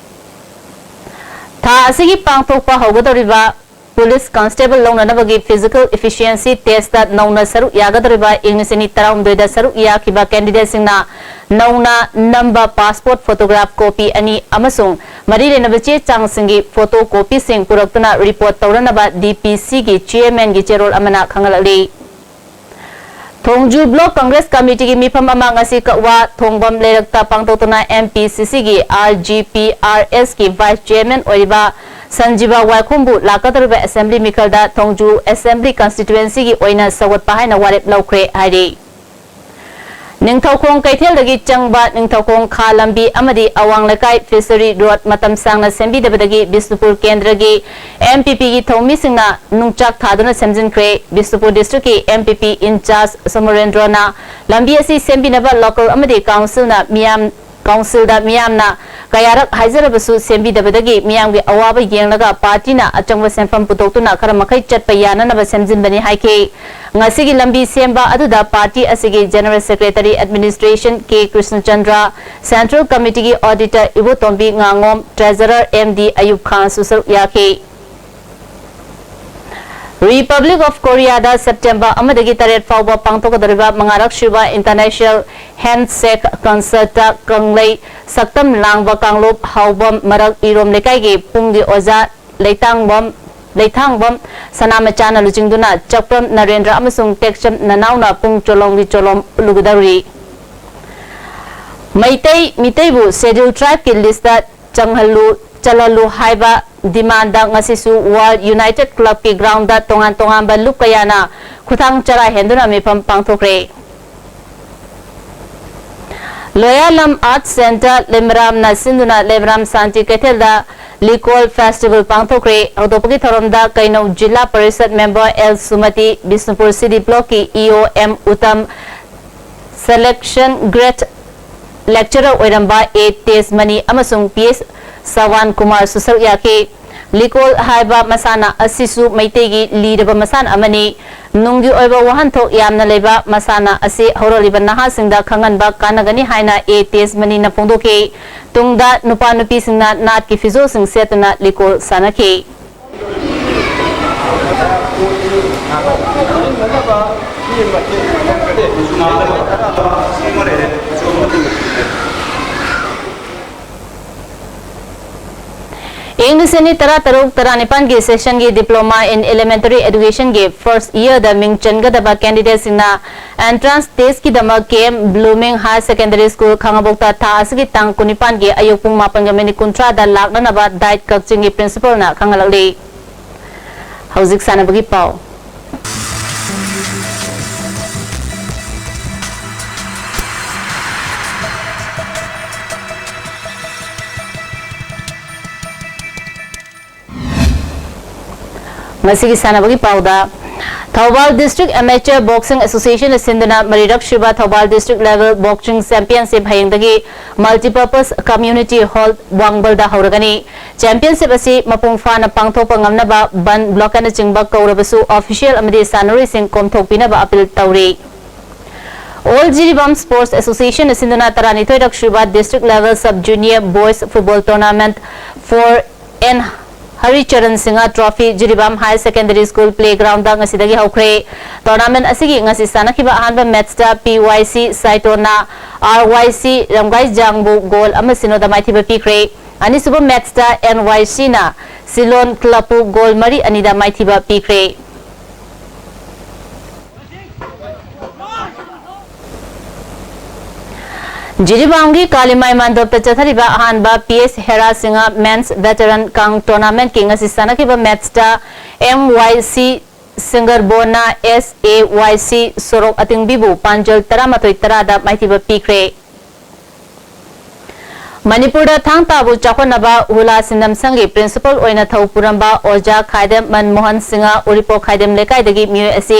ꯊꯥ ꯑꯁꯤꯒꯤ ꯄꯥꯡꯊꯣꯛꯄ ꯍꯧꯒꯗꯧꯔꯤꯕ Police Constable ꯂꯧꯅꯅꯕꯒꯤ Physical Efficiency Testꯇ ꯅꯧꯅ ꯁꯔꯨꯛ ꯌꯥꯒꯗꯧꯔꯤꯕ ꯏꯪ ꯂꯤꯁꯤꯡ ꯑꯅꯤ ꯇꯔꯥꯍꯨꯝꯗꯣꯏꯗ ꯁꯔꯨꯛ ꯌꯥꯈꯤꯕ candidateꯁꯤꯡꯅ ꯅꯧꯅ ꯅꯝꯕ passport photograph copy ꯑꯅꯤ ꯑꯃꯁꯨꯡ ꯃꯔꯤ ꯂꯩꯅꯕ ꯆꯦ ꯆꯥꯡꯁꯤꯡꯒꯤ photocopyꯁꯤꯡ ꯄꯨꯔꯛꯇꯨꯅ report ꯇꯧꯔꯅꯕ D P Cꯒꯤ Chairmanꯒꯤ ꯆꯦꯔꯣꯜ ꯑꯃꯅ ꯈꯪꯍꯜꯂꯛꯂꯤ꯫ ꯊꯣꯡꯖꯨ Block Congress Committeeꯒꯤ ꯃꯤꯐꯝ ꯑꯃ ꯉꯁꯤ ꯀꯛꯋꯥ ꯊꯣꯡꯕꯝ ꯂꯩꯔꯛꯇ ꯄꯥꯡꯊꯣꯛꯇꯨꯅ M P C Cꯒꯤ R G P R Sꯀꯤ Vice Chairman ꯑꯣꯏꯔꯤꯕ ꯁꯟꯖꯤꯕ ꯋꯥꯏꯈꯣꯝꯕꯨ ꯂꯥꯛꯀꯗꯧꯔꯤꯕ Assembly ꯃꯤꯈꯜꯗ ꯊꯣꯡꯖꯨ Assembly Constituencyꯒꯤ ꯑꯣꯏꯅ ꯁꯧꯒꯠꯄ ꯍꯥꯏꯅ ꯋꯥꯔꯦꯞ ꯂꯧꯈ꯭ꯔꯦ ꯍꯥꯏꯔꯤ꯫ ꯅꯤꯡꯊꯧꯈꯣꯡ ꯀꯩꯊꯦꯜꯗꯒꯤ ꯆꯪꯕ ꯅꯤꯡꯊꯧꯈꯣꯡ ꯈꯥ ꯂꯝꯕꯤ ꯑꯃꯗꯤ ꯑꯋꯥꯡ ꯂꯩꯀꯥꯏ Fishery Road ꯃꯇꯝ ꯁꯥꯡꯅ ꯁꯦꯝꯕꯤꯗꯕꯗꯒꯤ ꯕꯤꯁꯅꯨꯄꯨꯔ ꯀꯦꯟꯗ꯭ꯔꯒꯤ M P Pꯒꯤ ꯊꯧꯃꯤꯁꯤꯡꯅ ꯅꯨꯡꯆꯥꯛ ꯊꯥꯗꯨꯅ ꯁꯦꯝꯖꯤꯟꯈ꯭ꯔꯦ꯫ Bishnupur Districtꯀꯤ M P P in charge ꯁꯣꯃꯣꯔꯦꯟꯗ꯭ꯔꯣꯅ ꯂꯝꯕꯤ ꯑꯁꯤ ꯁꯦꯝꯕꯤꯅꯕ local ꯑꯃꯗꯤ councilꯅ ꯃꯤꯌꯥꯝ, councilꯗ ꯃꯤꯌꯥꯝꯅ ꯀꯌꯥꯔꯛ ꯍꯥꯏꯖꯔꯕꯁꯨ ꯁꯦꯝꯕꯤꯗꯕꯗꯒꯤ ꯃꯤꯌꯥꯝꯒꯤ ꯑꯋꯥꯕ ꯌꯦꯡꯂꯒ ꯄꯥꯔꯇꯤꯅ ꯑꯆꯪꯕ ꯁꯦꯟꯐꯝ ꯄꯨꯊꯣꯛꯇꯨꯅ ꯈꯔ ꯃꯈꯩ ꯆꯠꯄ ꯌꯥꯅꯅꯕ ꯁꯦꯝꯖꯤꯟꯕꯅꯤ ꯍꯥꯏꯈꯤ꯫ ꯉꯁꯤꯒꯤ ꯂꯝꯕꯤ ꯁꯦꯝꯕ ꯑꯗꯨꯗ ꯄꯥꯔꯇꯤ ꯑꯁꯤꯒꯤ General Secretary Administration K ꯀ꯭ꯔꯤꯁꯅꯆꯟꯗ꯭ꯔ, Central Committeeꯒꯤ Auditor ꯏꯕꯣꯇꯣꯝꯕꯤ ꯉꯥꯉꯣꯝ, Treasurer M D ꯑꯌꯨꯕ ꯈꯥꯟꯁꯨ ꯁꯔꯨꯛ ꯌꯥꯈꯤ꯫ Republic of Koreaꯗ September ꯑꯃꯗꯒꯤ ꯇꯔꯦꯠ ꯐꯥꯎꯕ ꯄꯥꯡꯊꯣꯛꯀꯗꯧꯔꯤꯕ ꯃꯉꯥꯔꯛ ꯁꯨꯕ International Handshake Concertꯇ ꯀꯪꯂꯩ ꯁꯛꯇꯝ ꯂꯥꯡꯕ ꯀꯥꯡꯂꯨꯞ ꯍꯥꯎꯕꯝ ꯃꯔꯛ ꯏꯔꯣꯝ ꯂꯩꯀꯥꯏꯒꯤ ꯄꯨꯡꯒꯤ ꯑꯣꯖꯥ ꯂꯩꯇꯥꯡꯕꯝ, ꯂꯩꯊꯥꯡꯕꯝ ꯁꯅꯥꯃꯆꯥꯅ ꯂꯨꯆꯤꯡꯗꯨꯅ ꯆꯥꯛꯄꯝ ꯅꯔꯦꯟꯗ꯭ꯔ ꯑꯃꯁꯨꯡ ꯇꯦꯛꯆꯝ ꯅꯅꯥꯎꯅ ꯄꯨꯡ ꯆꯣꯂꯣꯝꯒꯤ ꯆꯣꯂꯣꯝ ꯎꯠꯂꯨꯒꯗꯧꯔꯤ꯫ ꯃꯩꯇꯩ ꯃꯤꯇꯩꯕꯨ Scheduled Tribeꯀꯤ listꯇ ꯆꯪꯍꯜꯂꯨ, ꯆꯜꯍꯜꯂꯨ ꯍꯥꯏꯕ demandꯗ ꯉꯁꯤꯁꯨ World United Clubꯀꯤ groundꯗ ꯇꯣꯉꯥꯟ ꯇꯣꯉꯥꯟꯕ ꯂꯨꯞ ꯀꯌꯥꯅ ꯈꯨꯊꯥꯡ ꯆꯔꯥ ꯍꯦꯟꯗꯨꯅ ꯃꯤꯐꯝ ꯄꯥꯡꯊꯣꯛꯈ꯭ꯔꯦ꯫ ꯂꯣꯌꯥꯂꯝ Arts Centre ꯂꯩꯃꯔꯥꯝꯅ ꯁꯤꯟꯗꯨꯅ ꯂꯩꯃꯔꯥꯝ ꯁꯥꯟꯇꯤ ꯀꯩꯊꯦꯜꯗ ꯂꯤꯀꯣꯜ Festival ꯄꯥꯡꯊꯣꯛꯈ꯭ꯔꯦ꯫ ꯍꯧꯗꯣꯛꯄꯒꯤ ꯊꯧꯔꯝꯗ ꯀꯩꯅꯧ ꯖꯤꯂꯥ parishad member L ꯁꯨꯃꯇꯤ, Bishnupur City Blockꯀꯤ E O M Uttam, Selection Grade Lecturer ꯑꯣꯏꯔꯝꯕ A ꯇꯦꯖꯃꯅꯤ ꯑꯃꯁꯨꯡ P S ꯁꯋꯥꯟ ꯀꯨꯃꯥꯔꯁꯨ ꯁꯔꯨꯛ ꯌꯥꯈꯤ꯫ ꯂꯤꯀꯣꯜ ꯍꯥꯏꯕ ꯃꯁꯥꯟꯅ ꯑꯁꯤꯁꯨ ꯃꯩꯇꯩꯒꯤ ꯂꯤꯔꯕ ꯃꯁꯥꯟꯅ ꯑꯃꯅꯤ꯫ ꯅꯨꯡꯒꯤ ꯑꯣꯏꯕ ꯋꯥꯍꯟꯊꯣꯛ ꯌꯥꯝꯅ ꯂꯩꯕ ꯃꯁꯥꯟꯅ ꯑꯁꯤ ꯍꯧꯔꯛꯂꯤꯕ ꯅꯍꯥꯁꯤꯡꯗ ꯈꯪꯍꯟꯕ ꯀꯥꯟꯅꯒꯅꯤ ꯍꯥꯏꯅ A ꯇꯦꯖꯃꯅꯤꯅ ꯐꯣꯡꯗꯣꯛꯈꯤ꯫ ꯇꯨꯡꯗ ꯅꯨꯄꯥ ꯅꯨꯄꯤꯁꯤꯡꯅ ꯅꯥꯠꯀꯤ ꯐꯤꯖꯣꯜꯁꯤꯡ ꯁꯦꯠꯇꯨꯅ ꯂꯤꯀꯣꯜ ꯁꯥꯟꯅꯈꯤ꯫ ꯏꯪ ꯂꯤꯁꯤꯡ ꯑꯅꯤ ꯇꯔꯥꯇꯔꯨꯛ ꯇꯔꯥꯅꯤꯄꯥꯟꯒꯤ session ꯒꯤ Diploma in Elementary Education ꯒꯤ first year ꯗ ꯃꯤꯡ ꯆꯟꯒꯗꯕ candidate ꯁꯤꯡꯅ entrance test ꯀꯤꯗꯃꯛ K M Blooming Higher Secondary School, ꯈꯥꯉꯕꯣꯛꯇ ꯊꯥ ꯑꯁꯤꯒꯤ ꯇꯥꯡ ꯀꯨꯟꯅꯤꯄꯥꯟꯒꯤ ꯑꯌꯨꯛ ꯄꯨꯡ ꯃꯥꯄꯟꯒ minute ꯀꯨꯟꯊ꯭ꯔꯥꯗ ꯂꯥꯛꯅꯅꯕ diet ꯀꯛꯆꯤꯡꯒꯤ principal ꯅ ꯈꯪꯍꯜꯂꯛꯂꯤ꯫ ꯍꯧꯖꯤꯛ ꯁꯥꯟꯅꯕꯒꯤ ꯄꯥꯎ꯫ ꯉꯁꯤꯒꯤ ꯁꯥꯟꯅꯕꯒꯤ ꯄꯥꯎꯗ, Thoubal District Amateur Boxing Association ꯅ ꯁꯤꯟꯗꯨꯅ ꯃꯔꯤꯔꯛ ꯁꯨꯕ Thoubal District Level Boxing Championship ꯍꯌꯦꯡꯗꯒꯤ Multipurpose Community Hall ꯋꯥꯡꯕꯜꯗ ꯍꯧꯔꯒꯅꯤ꯫ Championship ꯑꯁꯤ ꯃꯄꯨꯡ ꯐꯥꯅ ꯄꯥꯡꯊꯣꯛꯄ ꯉꯝꯅꯕ ꯕꯟ, blockade ꯅꯆꯤꯡꯕ ꯀꯧꯔꯕꯁꯨ official ꯑꯃꯗꯤ ꯁꯥꯟꯅꯔꯣꯏꯁꯤꯡ ꯀꯣꯝꯊꯣꯛꯄꯤꯅꯕ appeal ꯇꯧꯔꯤ꯫ All ꯖꯤꯔꯤꯕꯥꯝ Sports Association ꯅ ꯁꯤꯟꯗꯨꯅ ꯇꯔꯥꯅꯤꯊꯣꯏꯔꯛ ꯁꯨꯕ District Level Sub Junior Boys Football Tournament for N Haricharan Singha Trophy Jiribam Higher Secondary School Playground ꯗ ꯉꯁꯤꯗꯒꯤ ꯍꯧꯈ꯭ꯔꯦ꯫ Tournament ꯑꯁꯤꯒꯤ ꯉꯁꯤ ꯁꯥꯟꯅꯈꯤꯕ ꯑꯍꯥꯟꯕ match ꯇ P Y C ꯁꯥꯏꯇꯣꯟꯅ R Y C ꯔꯝꯒꯥꯏꯖꯥꯡꯕꯨ goal ꯑꯃ ꯁꯤꯅꯣꯗ ꯃꯥꯏꯊꯤꯕ ꯄꯤꯈ꯭ꯔꯦ꯫ ꯑꯅꯤꯁꯨꯕ match ꯇ N Y C ꯅ ꯁꯤꯂꯣꯟ Club ꯕꯨ goal ꯃꯔꯤ ꯑꯅꯤꯗ ꯃꯥꯏꯊꯤꯕ ꯄꯤꯈ꯭ꯔꯦ꯫ ꯖꯤꯔꯤꯕꯥꯝꯒꯤ ꯀꯥꯂꯤꯃꯥꯏ ꯃꯥꯟꯗꯣꯞꯇ ꯆꯠꯊꯔꯤꯕ ꯑꯍꯥꯟꯕ P S ꯍꯦꯔꯥ Singh Men's Veteran Kang Tournament ꯀꯤ ꯉꯁꯤ ꯁꯥꯟꯅꯈꯤꯕ match ꯇ M Y C ꯁꯤꯡꯒꯔꯕꯣꯟꯅ S A Y C ꯁꯣꯔꯣꯛ ꯑꯇꯤꯡꯕꯤꯕꯨ ꯄꯥꯟꯖꯜ ꯇꯔꯥꯃꯥꯊꯣꯏ ꯇꯔꯥꯗ ꯃꯥꯏꯊꯤꯕ ꯄꯤꯈ꯭ꯔꯦ꯫ ꯃꯅꯤꯄꯨꯔꯗ ꯊꯥꯡ ꯇꯥꯕꯨ ꯆꯥꯎꯈꯠꯅꯕ ꯍꯨꯂꯥ ꯁꯤꯟꯅꯝ ꯁꯪꯒꯤ principal ꯑꯣꯏꯅ ꯊꯧ ꯄꯨꯔꯝꯕ ꯑꯣꯖꯥ ꯈꯥꯏꯗꯦꯝ ꯃꯟꯃꯣꯍꯟ ꯁꯤꯡꯍ ꯎꯔꯤꯄꯣꯛ ꯈꯥꯏꯗꯦꯝ ꯂꯩꯀꯥꯏꯗꯒꯤ ꯃꯤꯑꯣꯏ ꯑꯁꯤ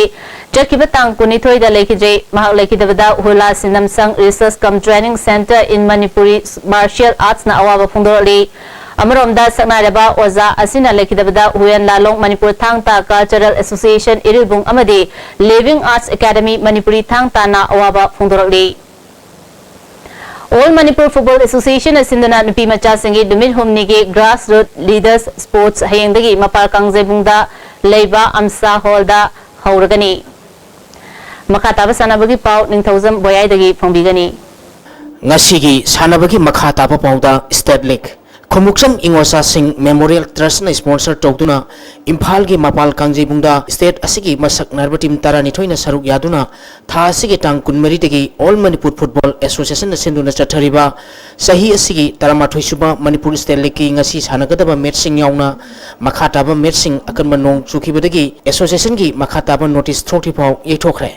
ꯆꯠꯈꯤꯕ ꯇꯥꯡ ꯀꯨꯟꯅꯤꯊꯣꯏꯗ ꯂꯩꯈꯤꯗ꯭ꯔꯦ꯫ ꯃꯍꯥꯛ ꯂꯩꯈꯤꯗꯕꯗ ꯍꯨꯂꯥ ꯁꯤꯟꯅꯝ ꯁꯪ Research cum Training Centre in Manipuri Martial Arts ꯅ ꯑꯋꯥꯕ ꯐꯣꯡꯗꯣꯔꯛꯂꯤ꯫ ꯑꯃꯔꯣꯝꯗ, ꯁꯛꯅꯥꯏꯔꯕ ꯑꯣꯖꯥ ꯑꯁꯤꯅ ꯂꯩꯈꯤꯗꯕꯗ ꯍꯨꯌꯦꯟ ꯂꯥꯂꯣꯡ ꯃꯅꯤꯄꯨꯔ ꯊꯥꯡ ꯇꯥ Cultural Association ꯏꯔꯤꯜꯕꯨꯡ ꯑꯃꯗꯤ Living Arts Academy ꯃꯅꯤꯄꯨꯔꯤ ꯊꯥꯡ ꯇꯥꯅ ꯑꯋꯥꯕ ꯐꯣꯡꯗꯣꯔꯛꯂꯤ꯫ All Manipur Football Association ꯅ ꯁꯤꯟꯗꯨꯅ ꯅꯨꯄꯤ ꯃꯆꯥꯁꯤꯡꯒꯤ ꯅꯨꯃꯤꯠ ꯍꯨꯝꯅꯤꯒꯤ Grassroot Leaders Sports ꯍꯌꯦꯡꯗꯒꯤ ꯃꯄꯥꯜ ꯀꯥꯡꯖꯩꯕꯨꯡꯗ ꯂꯩꯕ ꯑꯝꯁꯥ ꯍꯣꯜꯗ ꯍꯧꯔꯒꯅꯤ꯫ ꯃꯈꯥ ꯇꯥꯕ ꯁꯥꯟꯅꯕꯒꯤ ꯄꯥꯎ ꯅꯤꯡꯊꯧꯖꯝ ꯕꯣꯌꯥꯏꯗꯒꯤ ꯐꯣꯡꯕꯤꯒꯅꯤ꯫ ꯉꯁꯤꯒꯤ ꯁꯥꯟꯅꯕꯒꯤ ꯃꯈꯥ ꯇꯥꯕ ꯄꯥꯎꯗ State League꯫ ꯈꯣꯡꯎꯞꯆꯝ ꯏꯉꯣꯆꯥꯁꯤꯡ Memorial Trustꯅ sponsor ꯇꯧꯗꯨꯅ ꯏꯝꯐꯥꯜꯒꯤ ꯃꯄꯥꯜ ꯀꯥꯡꯖꯩꯕꯨꯡꯗ state ꯑꯁꯤꯒꯤ ꯃꯁꯛ ꯅꯥꯏꯔꯕ team ꯇꯔꯥꯅꯤꯊꯣꯏꯅ ꯁꯔꯨꯛ ꯌꯥꯗꯨꯅ ꯊꯥ ꯑꯁꯤꯒꯤ ꯇꯥꯡ ꯀꯨꯟꯃꯔꯤꯗꯒꯤ All Manipur Football Associationꯅ ꯁꯤꯟꯗꯨꯅ ꯆꯠꯊꯔꯤꯕ ꯆꯍꯤ ꯑꯁꯤꯒꯤ ꯇꯔꯥꯃꯥꯊꯣꯏ ꯁꯨꯕ Manipur State Leagueꯀꯤ ꯉꯁꯤ ꯁꯥꯟꯅꯒꯗꯕ matchꯁꯤꯡ ꯌꯥꯎꯅ ꯃꯈꯥ ꯇꯥꯕ matchꯁꯤꯡ ꯑꯀꯟꯕ ꯅꯣꯡ ꯆꯨꯈꯤꯕꯗꯒꯤ associationꯒꯤ ꯃꯈꯥ ꯇꯥꯕ notice ꯊꯣꯛꯇ꯭ꯔꯤꯐꯥꯎ ꯌꯩꯊꯣꯛꯈ꯭ꯔꯦ꯫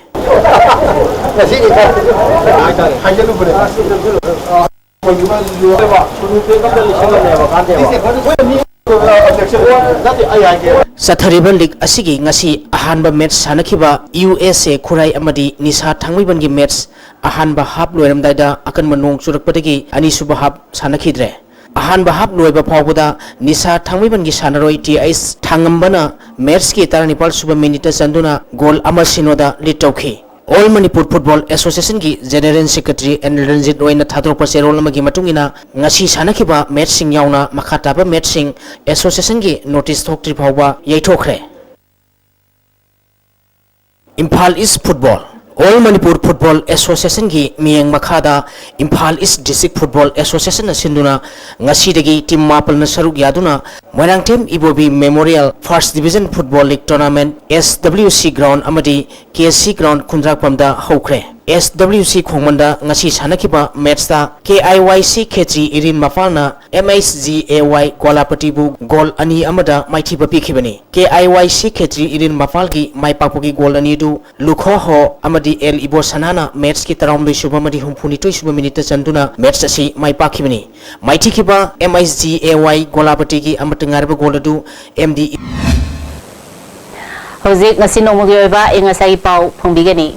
ꯆꯠꯊꯔꯤꯕ league ꯑꯁꯤꯒꯤ ꯉꯁꯤ ꯑꯍꯥꯟꯕ match ꯁꯥꯟꯅꯈꯤꯕ ꯌꯨ ꯑꯦꯁ ꯑꯦ ꯈꯨꯔꯥꯏ ꯑꯃꯗꯤ ꯅꯤꯁꯥ ꯊꯥꯡꯃꯩꯕꯟꯒꯤ match ꯑꯍꯥꯟꯕ half ꯂꯣꯏꯔꯝꯗꯥꯏꯗ ꯑꯀꯟꯕ ꯅꯣꯡ ꯆꯨꯔꯛꯄꯗꯒꯤ ꯑꯅꯤꯁꯨꯕ half ꯁꯥꯟꯅꯈꯤꯗ꯭ꯔꯦ꯫ ꯑꯍꯥꯟꯕ half ꯂꯣꯏꯕ ꯐꯥꯎꯕꯗ ꯅꯤꯁꯥ ꯊꯥꯡꯃꯩꯕꯟꯒꯤ ꯁꯥꯟꯅꯔꯣꯏ ꯇꯤ ꯑꯩꯁ ꯊꯥꯡꯉꯝꯕꯅ matchꯀꯤ ꯇꯔꯥꯅꯤꯄꯥꯜ ꯁꯨꯕ minuteꯇ ꯆꯟꯗꯨꯅ goal ꯑꯃ ꯁꯤꯅꯣꯗ lead ꯇꯧꯈꯤ꯫ All Manipur Football Associationꯒꯤ General Secretary ꯑꯦꯟ ꯔꯟꯖꯤꯠ ꯔꯣꯏꯅ ꯊꯥꯗꯣꯔꯛꯄ ꯆꯦꯔꯣꯜ ꯑꯃꯒꯤ ꯃꯇꯨꯡ ꯏꯟꯅ, ꯉꯁꯤ ꯁꯥꯟꯅꯈꯤꯕ matchꯁꯤꯡ ꯌꯥꯎꯅ ꯃꯈꯥ ꯇꯥꯕ matchꯁꯤꯡ associationꯒꯤ notice ꯊꯣꯛꯇ꯭ꯔꯤ ꯐꯥꯎꯕ ꯌꯩꯊꯣꯛꯈ꯭ꯔꯦ꯫ Imphal East Football, All Manipur Football Associationꯒꯤ ꯃꯤꯠꯌꯦꯡ ꯃꯈꯥꯗ ꯏꯝꯐꯥꯜ East District Football Associationꯅ ꯁꯤꯟꯗꯨꯅ ꯉꯁꯤꯗꯒꯤ team ꯃꯥꯄꯜꯅ ꯁꯔꯨꯛ ꯌꯥꯗꯨꯅ ꯃꯣꯏꯔꯥꯡꯊꯦꯝ ꯏꯕꯣꯕꯤ Memorial First Division Football League Tournament S W C ground ꯑꯃꯗꯤ ꯀꯦ ꯁꯤ ground ꯈꯨꯟꯗ꯭ꯔꯥꯛꯄꯝꯗ ꯍꯧꯈ꯭ꯔꯦ꯫ S W C ꯈꯣꯡꯃꯟꯗ ꯉꯁꯤ ꯁꯥꯟꯅꯈꯤꯕ matchꯇ K I Y C Khetri ꯏꯔꯤꯟ ꯃꯄꯥꯜꯅ M H G A Y ꯒꯣꯂꯥꯄꯇꯤꯕꯨ goal ꯑꯅꯤ ꯑꯃꯗ ꯃꯥꯏꯊꯤꯕ ꯄꯤꯈꯤꯕꯅꯤ꯫ K I Y C Khetri ꯏꯔꯤꯟ ꯃꯄꯥꯜꯒꯤ ꯃꯥꯏꯄꯥꯛꯄꯒꯤ goal ꯑꯅꯤꯗꯨ ꯂꯨꯈꯣ ꯍꯣ ꯑꯃꯗꯤ ꯑꯦꯜ ꯏꯕꯣꯁꯅꯥꯅ matchꯀꯤ ꯇꯔꯥꯍꯨꯝꯗꯣꯏ ꯁꯨꯕ ꯑꯃꯗꯤ ꯍꯨꯝꯐꯨꯅꯤꯊꯣꯏ ꯁꯨꯕ minuteꯇ ꯆꯟꯗꯨꯅ match ꯑꯁꯤ ꯃꯥꯏ ꯄꯥꯛꯈꯤꯕꯅꯤ꯫ ꯃꯥꯏꯊꯤꯈꯤꯕ M H G A Y ꯒꯣꯂꯥꯄꯇꯤꯒꯤ ꯑꯃꯠꯇ ꯉꯥꯏꯔꯕ goal ꯑꯗꯨ M D ꯍꯧꯖꯤꯛ ꯉꯁꯤ ꯅꯣꯡꯃꯒꯤ ꯑꯣꯏꯕ ꯑꯏꯪ ꯑꯁꯥꯒꯤ ꯄꯥꯎ ꯐꯣꯡꯕꯤꯒꯅꯤ꯫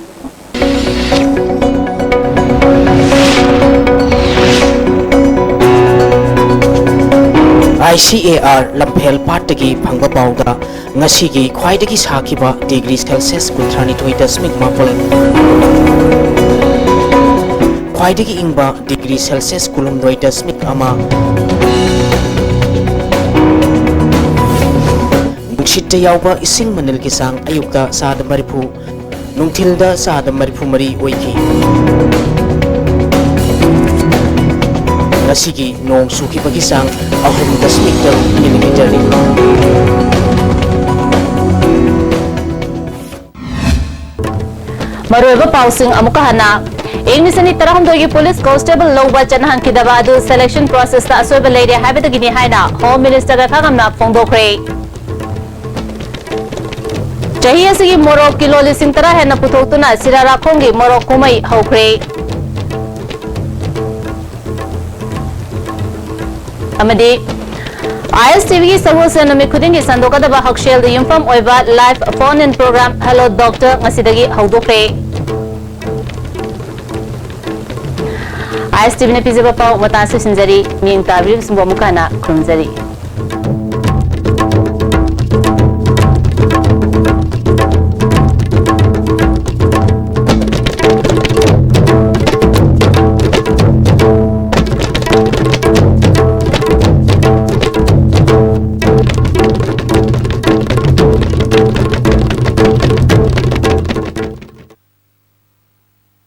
I C A R ꯂꯝꯐꯦꯜ ꯄꯥꯠꯇꯒꯤ ꯐꯪꯕ ꯄꯥꯎꯗ, ꯉꯁꯤꯒꯤ ꯈ꯭ꯋꯥꯏꯗꯒꯤ ꯁꯥꯈꯤꯕ degree Celsius ꯀꯨꯟꯊ꯭ꯔꯥꯅꯤꯊꯣꯏ ꯗꯁꯃꯤꯛ ꯃꯥꯄꯜ, ꯈ꯭ꯋꯥꯏꯗꯒꯤ ꯏꯪꯕ degree Celsius ꯀꯨꯟꯍꯨꯝꯗꯣꯏ ꯗꯁꯃꯤꯛ ꯑꯃ, ꯅꯨꯡꯁꯤꯠꯇ ꯌꯥꯎꯕ ꯏꯁꯤꯡ ꯃꯅꯤꯜꯒꯤ ꯆꯥꯡ ꯑꯌꯨꯛꯇ ꯆꯥꯗ ꯃꯔꯤꯐꯨ, ꯅꯨꯡꯊꯤꯜꯗ ꯆꯥꯗ ꯃꯔꯤꯐꯨ ꯃꯔꯤ ꯑꯣꯏꯈꯤ꯫ ꯑꯁꯤꯒꯤ ꯅꯣꯡ ꯆꯨꯈꯤꯕꯒꯤ ꯆꯥꯡ ꯑꯍꯨꯝ ꯗꯁꯃꯤꯛ ꯇꯔꯨꯛ ꯃꯤꯂꯤꯃꯤꯇꯔꯅꯤ꯫ ꯃꯔꯨꯑꯣꯏꯕ ꯄꯥꯎꯁꯤꯡ ꯑꯃꯨꯛꯀ ꯍꯟꯅ꯫ ꯏꯪ ꯂꯤꯁꯤꯡ ꯑꯅꯤ ꯇꯔꯥꯍꯨꯝꯗꯣꯏꯒꯤ ꯄꯨꯂꯤꯁ ꯀꯣꯟꯁꯇꯦꯕꯜ ꯂꯧꯕ ꯆꯠꯅꯍꯟꯈꯤꯗꯕ ꯑꯗꯨ selection processꯇ ꯑꯁꯣꯏꯕ ꯂꯩꯔꯦ ꯍꯥꯏꯕꯗꯒꯤꯅꯤ ꯍꯥꯏꯅ Home Minister ꯒꯈꯥꯉꯝꯅ ꯐꯣꯡꯗꯣꯛꯈ꯭ꯔꯦ꯫ ꯆꯍꯤ ꯑꯁꯤꯒꯤ ꯃꯣꯔꯣꯛ ꯀꯤꯂꯣ ꯂꯤꯁꯤꯡ ꯇꯔꯥ ꯍꯦꯟꯅ ꯄꯨꯊꯣꯛꯇꯨꯅ ꯁꯤꯔꯥꯔꯥꯈꯣꯡꯒꯤ ꯃꯣꯔꯣꯛ ꯀꯨꯝꯍꯩ ꯍꯧꯈ꯭ꯔꯦ꯫ ꯑꯃꯗꯤ ISTVꯒꯤ ꯁꯒꯣꯜꯁꯦꯜ ꯅꯨꯃꯤꯠ ꯈꯨꯗꯤꯡꯒꯤ ꯁꯟꯗꯣꯛꯀꯗꯕ ꯍꯛꯁꯦꯜꯗ ꯌꯨꯝꯐꯝ ꯑꯣꯏꯕ live phone in program Hello Doctor ꯉꯁꯤꯗꯒꯤ ꯍꯧꯗꯣꯛꯈ꯭ꯔꯦ꯫ ISTVꯅ ꯄꯤꯖꯕ ꯄꯥꯎ ꯃꯇꯥꯡ ꯑꯁꯤꯗ ꯂꯣꯏꯁꯤꯟꯖꯔꯤ꯫ ꯃꯤꯠꯌꯦꯡ ꯇꯥꯕꯤꯔꯤꯕꯁꯤꯡꯕꯨ ꯑꯃꯨꯛꯀ ꯍꯟꯅ ꯈꯨꯔꯨꯝꯖꯔꯤ꯫